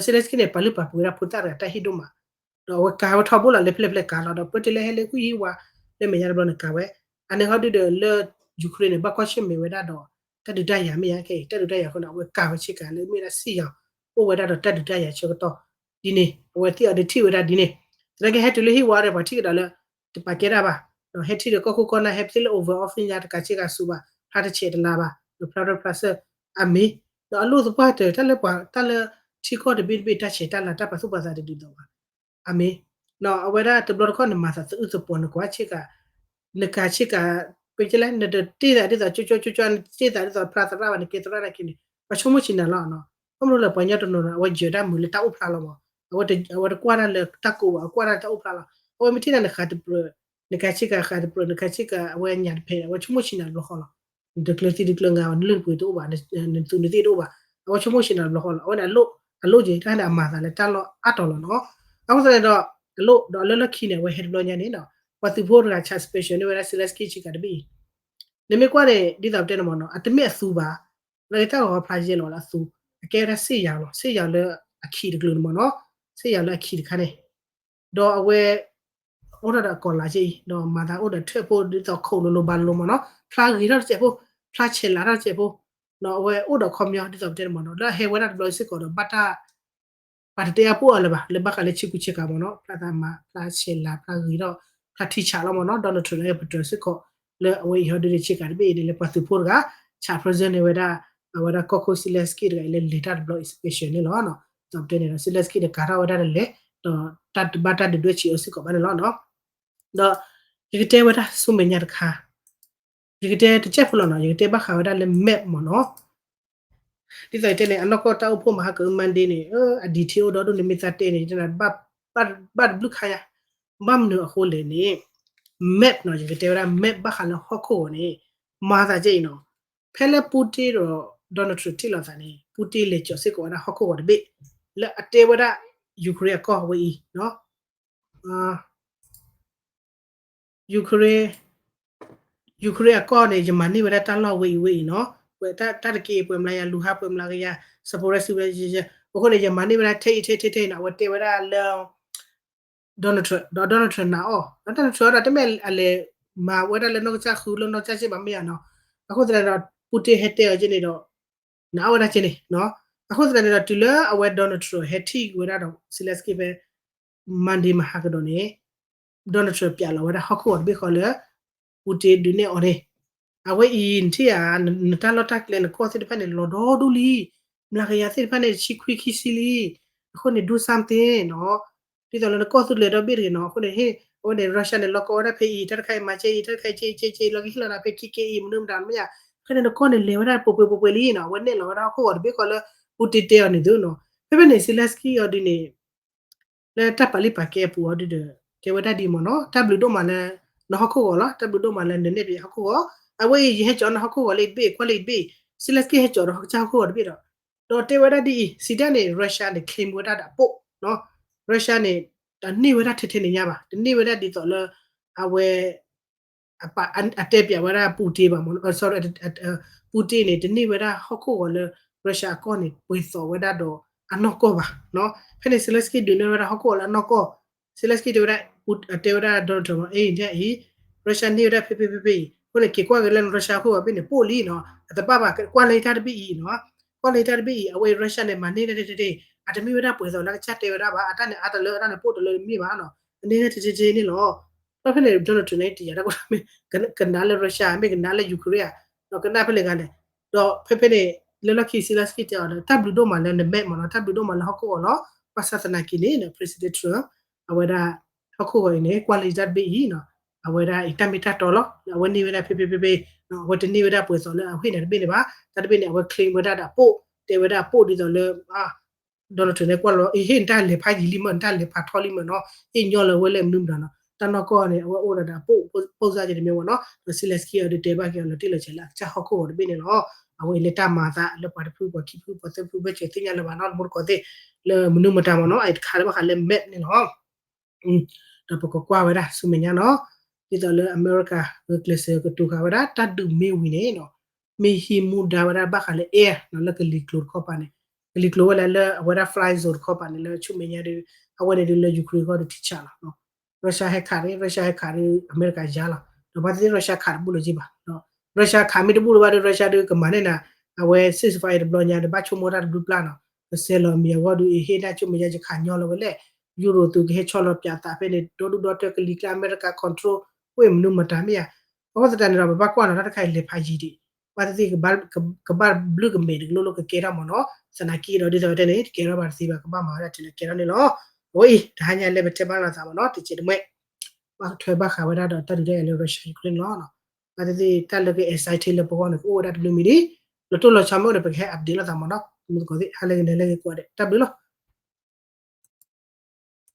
Zelensky န့ၣ် ပာ်လုၢ်ပာ်ပှ့ၤဝဲဒၣ်ဖိသၣ်တဂၤတၢ်ဟ့ၣ်ဒိၣ်မး ဒီးအဝဲကၤဝဲထီဘိလီၤ လဲၤဖဲလဲၣ်ဖဲလဲၣ်ကၤလီၤ ဒီးပၢတ့ၢ်လၢဟဲလၢကွံဟံၣ်ဝါ လၢမဲာ်ညါတဘျီန့ၣ်ကၤဝဲ, အန့ၣ်ဟီဒုဒီးလၢ Ukraine န့ၣ် ဘၣ်ကွၢ်ဆၢၣ်မဲာ်ဝဲဒၣ်ဒီး တၢ်ဒုးတၢ်ယၤမ့ၢ်ဧါ, ခဲအံၤ တၢ်ဒုးတၢ်ယၤအဃိန့ၣ် အဝဲကၤဝဲဆ့ကၤလၢမ့ၢ်ဒၣ်စ့ၣ်ယၤ, အိၣ်ဝဲဒၣ်ဒီးတၢ်ဒုးတၢ်ယၤဆၢကတီၢ်, ဒ်န့ၣ် အဝဲသ့ၣ်အီၤဒုးထံၣ်ဝဲဒၣ်ဒ်န့ၣ်, သနာ်က့ဟဲတုၤလၢဟံၣ်ဝါဒီးပှၤထံၣ်ကဒီးလၢ တပာ်ကဲတၢ်ဘၣ်, ဒီးဟဲထံၣ်ဒီးကီၢ်ခိၣ်ကီၢ်နၢ် ဟဲသ့ၣ်လၢ over office ညါ တကၤဆ့ကၤစူၤဘၣ် ဖျါတဆဲးတလၤဘၣ် ဒီးဖျါထီၣ်ဖျါဆၢၣ်, အမ့ၢ်, ဒီးအလိၣ်သပှၢ်တၢၢ် တၢ်လၢပှၤ တၢ်လၢထံကီၢ်တဘ့ၣ်တဘ့ၣ် တၢ်ဆဲးတၢ်လၤ တၢ်ပာ်သူၣ်ပာ်သးတဒ်သိးဘၣ်, အမ့ၢ်, အဝဲဒၣ်တဘျီတခီၣ်န့ၣ် မၤသးသအုၣ်သပှီၤ နကွၢ်ဆ့ကၤ, နကၤဆ့ကၤ, ပကလဲၣ် နတတ့ၢ်သးဒ်သိးကၠီကၠီကၠီကၠီ နတ့ၢ်သးဒ်သိးဖျါသရၣ်ဘၣ် နကဲသရၣ်နာ်က့န့ၣ် ပှၤဆိကမိၣ်ဆံးနၤလီၤနီၤ, ဘၣ်မနုၤလဲၣ် ပှၤကညီတနီၤနီၤ အဝဲယၢၤတၢ်မုာ်လၢတၢ်အိၣ်ဖျါလီၤမး, အဝဲတကွၢ်တၢ်လၢတၢ်ကိးဘၣ် အကွၢ်တၢ်လၢတၢ်အိၣ်ဖျါလီၤ, အဝဲမ့ၢ်ထံၣ်နၤနဃးတပျၢၤ, နကၤဆ့ကၤဃးတပျၢၤ နကၤဆ့ကၤအဝဲညၣ်တဖဲး အဝဲဆိကမိၣ်ဆံးနၤတဘျီဃီလီၤ, နတကျၢၤသံတကျၢၤငါဘၣ် နလုၢ်နပှ့ၤတအိၣ်ဘၣ် နသူးနသ့ၣ်တအိၣ်ဘၣ်, အဝဲဆိကမိၣ်ဆံးနၤတဘျီဃီလီၤ, အဝဲန့ၣ်အလိၣ်, အလိၣ်က့ၤ တၢ်န့ၣ်အမၤသးလၢတၢ်လီၢ်အါတီၤလီၤနီၤ, အဃိသတးန့ၣ်ဒီး အလိၣ်ဒီးအလၢလီၢ်ခံန့ၣ် အဝဲဟဲတဘျီညါန့ၣ်ဒီး ပှၤသုးဖိတဂၤ charge special န့ၢ်ဝဲဒၣ် Zelensky ဆ့ကၤတဘ့ၣ်အံၤ, နမ့ၢ်ကွၢ်န့ၣ် ဒ်သိးပတဲန့ၣ်မ့ၢ်နီၤ အတမ့ၢ်အသူဘၣ်, လၢတၢ်ဂီၤဖျါယဲလီၤလၢအသူ, အကဲဝဲဒၣ်စ့ၣ်ယၤလီၤ စ့ၣ်ယၤလၢအခံးတကျၢၤန့ၣ်မ့ၢ်နီၤ, စ့ယၤလၢအခံတခါန့ၣ်, ဒီးအဝဲ အိၣ်ထီၣ်ဒီးအကီၢ်လၤက့အံၤ ဒီးမၤသးအိၣ်ဒီးထၢၣ်ဖိဒ်သိးခိၣ်လိၤလိၤဘၣ်လိၤလိၤမ့ၢ်နီၤ, ဖျါဂ့ၤထီၣ်တစဲးဖိ, ဖျါဆဲးလၤထီၣ်တစဲးဖိ, ဒီးအဝဲအိၣ်ဒီးခီပညီဒ်သိးပတဲန့ၣ်မ့ၢ်နီၤ, လၢအဟဲဝဲဒၣ်တဘျီအံၤစ့ၢ်ကီးဒီး ဘၣ်တၢ် ပှၤတတဲအါပူၤအီၤလၢၤဘၣ်, လၢဘၣ်ဃးလၢဆ့ကူဆ့ကၤမ့ၢ်နီၤ, ဖျါသးမၤ ဖျါဆဲးလၤ ဖျါဂ့ၤထီၣ် ဖျါထံဆးလီၤမ့ၢ်နီၤ, Donald Trump လၢပတြၢၤစ့ၢ်ကီး လၢအဝဲအံၤဟီဒုန့ၣ် ဆ့ကၤတဘ့ၣ်အံၤန့ၣ် လၢပှၤသုးဖိတဂၤ ဆး president န့ၣ်ဝဲဒၣ် အဝဲဒၣ်ကီၢ်ခိၣ် Zelensky တဂၤအံၤလၢလဲၤတၢ်တဘျီအံၤ special န့ၣ်လီၤ. ဒ်သိးပတဲန့ၣ်ဒီး Zelensky ဒီးကၤထီၣ်ဝဲဒၣ်တလဲၤ, ဒီးတၢ်တဘၣ်တၢ်ဒုးဒွဲၣ်ဆံးအီၤစ့ၢ်ကီးဘၣ်န့ၣ်လီၤ. ဒီးယကတဲဝဲဒၣ်ဆူမဲာ်ညါတခါ, ယကတဲတစဲးဖိလီၤနီၤ, ယကတဲဘၣ်ဃးဝဲဒၣ်လၢ map မ့ၢ်နီၤ, ဒ်သိးယတဲန့ၣ် အနီၢ်ကီၢ်တၢ်အိၣ်ဖှိၣ်မဟါက Monday န့ၣ် အ detail အိၣ်ဒီဒူၣ်န့ၣ် မ့ၢ်သးတဲန့ၣ် ယတဲနၤ ဘၣ်တဘျုးခါညါ, ဘၣ်မနုၤအဃိလဲၣ်န့ၣ် map နီၤ, ယကတဲဝဲဒၣ် map ဘၣ်ဃးလၢဟီၣ်ခိၣ်ဂီၤန့ၣ် မၤသးကဲအံၤနီၤ, ဖဲလၢ Putin ဒီး Donald Trump ထံၣ်လိာ်သးန့ၣ် Putin လဲၤကၠီၤစ့ၢ်ကီးဝဲဒၣ်ဟီၣ်ခိၣ်ဂီၤတဘ့ၣ် လၢအတဲဝဲဒၣ် Ukraine အကီၢ်ဝဲအံၤနီၤ, Ukraine, Ukraine အကီၢ်န့ၣ် ယမၤန့ၢ်ဝဲဒၣ်တၢ်လီၢ်ဝဲအံၤဝဲအံၤနီၤ, ပှဲၤတၢ်တက့ၢ် ပှဲၤမျးကယၤ လူၤဟါ ပှဲၤမျးကယၤ Zaporizhzhia ဝဲအံၤ, အဃိန့ၣ် ယမၤန့ၢ်ဝဲဒၣ်ထဲအံၤထဲထဲထဲအံၤနီၤ, အဝဲတဲဝဲဒၣ်လၢ Donald Trump ဒီး Donald Trump နာ်အီၤ, ဒီး Donald Trump ဒီးတမ့ၢ်အလဲၤမၤဝဲဒၣ်လၢနီၢ်ကစၢ်ဃုလၢနီၢ်ကစၢ်စ့ၢ်ဘၣ်မ့ၢ်ဧါနီၤ, အဃိသတးန့ၣ်ဒီး Putin ဟဲတဲအီၤက့န့ၣ်ဒီး နာ်အီၤဝဲဒၣ်က့န့ၣ်, အဃိသတးန့ၣ်ဒီး တုၤလၢအဝဲ Donald Trump ဟဲထံၣ်ဝဲဒၣ်ဒီး Zelensky ဖဲ Monday မဟါကဒီးန့ၣ် Donald Trump ပျးလီၤဝဲဒၣ်ဟီၣ်ခိၣ်ဂီၤတဘ့ၣ်ဃီလၢ Putin ဒုးနဲၣ်အီၤန့ၣ်, အဝဲအံၤနထံၣ်ဧါ, နတၢ်လီၢ်တၢ်ကျဲ နကီၢ်သ့ၣ်တဖၣ်န့ၣ် လီၤဒီဒူၣ်လံ, မျးကယၤသ့ၣ်တဖၣ်န့ၣ် တဆံခွံခံဆံလံ, အဃိန့ၣ် do something နီၤ, ဒ်သိးလၢနကီၢ်သူလ့ၤဒီဘ့ၣ်တဂ့ၤနီၤ, အဃိန့ၣ် ဟ့ၣ် အဝဲန့ၣ် Russia န့ၣ် လီၤကီဝဲဒၣ်ဖဲအံၤ တၢ်တခါအံၤမၤကဲအံၤ တၢ်တခါအံၤကဲအံၤကဲအံၤ လီၤကဟ့ၣ်လီၤနၤဖဲခံကဲအံၤ မနုၤမတၤမ့ၢ်ဧါ, အဃိန့ၣ် နကီၢ်န့ၣ် လဲၤဝဲဒၣ်ပှဲၤပှဲၤပှဲၤပှဲၤလံနီၤ, အဝဲနဲၣ်လီၤဝဲဒၣ်ဟီၣ်ခိၣ်ဂီၤတဘ့ၣ်ဃီလၢ Putin တဲအီၤန့ၣ်သုနီၤ, ဖဲဖဲန့ၣ် Zelensky အီၤဒ်န့ၣ် လၢတၢ်ပာ်လုၢ်ပာ်ကဲအပူၤအီၤဒုဒီး တဲဝဲဒၣ်ဒ်အံၤမ့ၢ်နီၤ, တၢ်ဘျုးဒိၣ်မးလၢ နဟီၣ်ခိၣ်ဂီၤလီၤ, တၢ်ဘျုးဒိၣ်မးလၢနနဲၣ်ပယီၤဟီၣ်ခိၣ်ဂီၤ, အဝဲအံၤ ယဟဲကၠီၤနဟီၣ်ခိၣ်ဂီၤလၢအံၤတဘ့ၣ် ကွၢ်လၢအံၤတဘ့ၣ်, Zelensky ဟဲကၠီၤဒီးဟီၣ်ကစၢ်ဟီၣ်ခိၣ်ဂီၤတဘ့ၣ်ဒီး, ဒီးတဲဝဲဒၣ်ဒ်အံၤ စံးဒၣ်န့ၣ် Russia န့ၣ် claim ဝဲဒၣ်ဒီးအပိၢ်နီၤ, Russia န့ၣ် တန့ၢ်ဝဲဒၣ်ထဲထဲန့ၣ်ညါဘၣ်, တန့ၢ်ဝဲဒၣ်ဒ်သိးလၢ အဝဲ အတဲပျးဝဲဒၣ် Putin ဘၣ်မ့ၢ်နီၤ, sorry, Putin န့ၣ် တန့ၢ်ဝဲဒၣ်ဟီၣ်ခိၣ်ဂီၤလၢ Russia အကီၢ်န့ၣ် ပှဲၤသိးဝဲဒၣ်ဒီးအနီၢ်ကီၢ်ဘၣ်နီၤ, ဖဲန့ၣ် Zelensky ဒုးနဲၣ်ဝဲဒၣ်ဟီၣ်ခိၣ်ဂီၤလၢအနီၢ်ကီၢ်, Zelensky တဲဝဲဒၣ် တဲဝဲဒၣ် Donald Trump မ့ၢ် အံၤ Russia န့ၢ်ဝဲဒၣ်ဖဲဖဲဖဲဖဲအံၤ, အဃိန့ၣ် က့ၤကွၢ်က့ၤလၢ Russia ဟီၣ်ခိၣ်ဂီၤဘ့ၣ်န့ၣ် ပိၢ်လံနီၤ, အတဘၣ်ဘၣ် ကွၢ်လၢတၢ်တဘ့ၣ်အံၤနီၤ, ကွၢ်လၢတၢ်တဘ့ၣ်အံၤ အဝဲ Russia န့ၣ် မၤန့ၢ်ဒၣ်ထဲထဲထဲ, အတမ့ၢ်ဝဲဒၣ်ပှဲၤသိးလၢကစၢ်တဲဝဲဒၣ်ဘၣ်, အတၢ်န့ၣ်အါတလၢ အတၢ်န့ၣ်ပိၢ်တလၢတမ့ၢ်ဘၣ်နီၤ, အန့ၢ်ဒၣ်ထဲထဲထဲန့ၣ်လီၤ. ဒီးဖဲန့ၣ် Donald Trump န့ၣ် တယာ်တၢ်ကီတၢ်မ့ၢ် ကနၣ်လၢ Russia မ့ၢ်ကနၣ်လၢ Ukraine ဧါ, ဒီးကနၣ်ဖဲလဲၣ်ဂၤလဲၣ်, ဒီးဖဲဖဲန့ၣ် လၢလီၢ်ခံ Zelensky တဲအီၤဒီး တၢ်ဘျုးဒိၣ်မးလၢနမဲာ်မ့ၢ်နီၤ, တၢ်ဘျုးဒိၣ်မးလၢဟီၣ်ခိၣ်ဂီၤလီၤ, ဘၣ်ဆၣ်သနာ်က့န့ၣ် President Trump အဝဲဒၣ် ဟီၣ်ခိၣ်ဂီၤအံၤန့ၣ် ကွၢ်လၢတၢ်တဘ့ၣ်အံၤနီၤ, အဝဲဒၣ်အံၤတၢ်မ့ၢ်တၢ်တီလီၤ, အဝဲန့ၢ်ဝဲဒၣ်ဖဲဖဲဖဲဖဲ, အဝဲတန့ၢ်ဝဲဒၣ်ပှဲၤသိးလၢအဟ့ၣ်နၤတဘ့ၣ်န့ၣ်ဘၣ်, တၢ်တဘ့ၣ်န့ၣ် အဝဲ claim ဝဲဒၣ်ဒီးအပိၢ်, တဲဝဲဒၣ်အပိၢ်ဒ်သိးလၢ Donald Trump န့ၣ် ကွၢ်လီၤ အဟ့ၣ်နတၢ်လဲၤဖးယံာ်လံမ့ၢ် နတၢ်လဲၤဖးထီလံမ့ၢ်နီၤ, ဟ့ၣ်ညီလၢဝဲလၢမနုၤမတၤနီၤ, တၢ်နီၢ်ကီၢ်န့ၣ် အဝဲအိၣ်ဒီးအပိၢ် ပိၢ်စၢ်က့တမ့ၢ်မ့ၢ်နီၤ, ဒီး Zelensky အီၤဒုးတဲဘၣ်က့ၤအီၤလီၤတံၢ်လီၤဆဲးလၢအကစၢ်ဟီၣ်ခိၣ်ဂီၤတဘ့ၣ်န့ၣ်လီၤ. အဝဲအံၤလၢတၢ်မၤအသးလၢပှၤတဖုပှၤခံဖုပှၤသၢဖုဘၣ်စၢၤသ့ၣ်ညါလၢၤဘၣ်နီၤ, တမူတကိးသ့ၣ် လၢမနုၤမတၤမ့ၢ်နီၤ, အံၤတခါလၢဘၣ်ဃးလၢ map န့ၣ်လီၤ. ဒီးပကကွၢ်ဝဲဒၣ်ဆူမဲာ်ညါနီၤ, ဒ်သိးလၢအမဲရကၤ ဂုာ်ကျဲးစၢးကတိၤဃာ်ဝဲဒၣ် တၢ်ဒုးမ့ၢ်ဝံၤန့ၣ်နီၤ, မ့ၢ်ဟံးမူဒါဝဲဒၣ်ဘၣ်ဃးလၢ air နီၤ, လၢကလံၤကျိၤတခီပၤန့ၣ်, ကလံၤကျိၤဝဲလၢ လၢအဝဲဒၣ် fly zone တခီပၤန့ၣ် လၢဆူမဲာ်ညါဒီး အဝဲန့ၣ်ဒုးလၢ Ukraine ဂီၢ်ဒုးထံဆးလီၤ. Russia ဟဲခးန့ၣ် Russia ဟဲခးဒီး အမဲရကၤယါလီၤ. ဒီးဘၣ်သ့ၣ်သ့ၣ် Russia ခးတဘူၣ်လၢၤက့ဘၣ်. Russia ခးမ့ၢ်တဘူၣ်လၢၤဘၣ်ဒီး Russia ဒုးကမၤန့ၢ်နၤ, အဝဲ ceasefire တဘျီညါဒီး ဘၣ်ဆိကမိၣ်တၢ်တဘျုးပျၢ်နီၤ, ကစဲးလီၤမံၤအဂီၢ်ဒုး အဟ့ၣ်ဒၣ်ဆိကမိၣ်ညါ ယခးညီလီၤဝဲလဲၣ်, Euro သုးကဟဲဆီလီၤပၠးသးဖဲန့ၣ် ဒီဒူၣ်ဒီထၢကလံၤကျါ အမဲရကၤ control ဝ့ၢ်မနုၤမတၤမ့ၢ်ဧါ. အဃိသတးန့ၣ်ဒီး ပဘၣ်ကွၢ်နီၤ တၢ်တခါအံၤလဲၤဖးယံာ်ဒံး, ဘၣ်သ့ၣ်သ့ၣ် ကဘၣ်ဘျုးကမဲာ်တကလိၣ်လိၣ်ကကဲထီၣ်မ့ၢ်နီၤ, သနာ်က့ဒီး ဒ်သိးတဲန့ၣ် တကဲထီၣ်ဘၣ်တသ့ဘၣ် ကဘၣ်မၤဝဲဒၣ်တုၤလၢကဲထီၣ်န့ၣ်လီၤ. အဝဲအံၤ တဟါညါလၢပတဲဘၣ်လိာ်သးမ့ၢ်နီၤ တစဲးတမှဲး ဘၣ်ထွဲဘၣ်ဃးဝဲဒၣ်ဒီးတၢ်ဒုးတၢ်ယၤလၢ Russia Ukraine န့ၣ်လီၤ. ဘၣ်သ့ၣ်သ့ၣ် တၢ်လၢက exciting လၢပဂီၢ်န့ၣ် ကအိၣ်ဝဲဒၣ်တဘျုးမံၤဒံး, လီၤတိၢ်လီၤဆီမ့ၢ်အိၣ်ဒီး ပကဟဲ update လိာ်သးမ့ၢ်နီၤ, မုၢ်သကိးသ့ၣ် ဟါလၢဂ့ၤ နၤလၢဂ့ၤကိးဂၤဒဲး တၢ်ဘျုးလီၤ.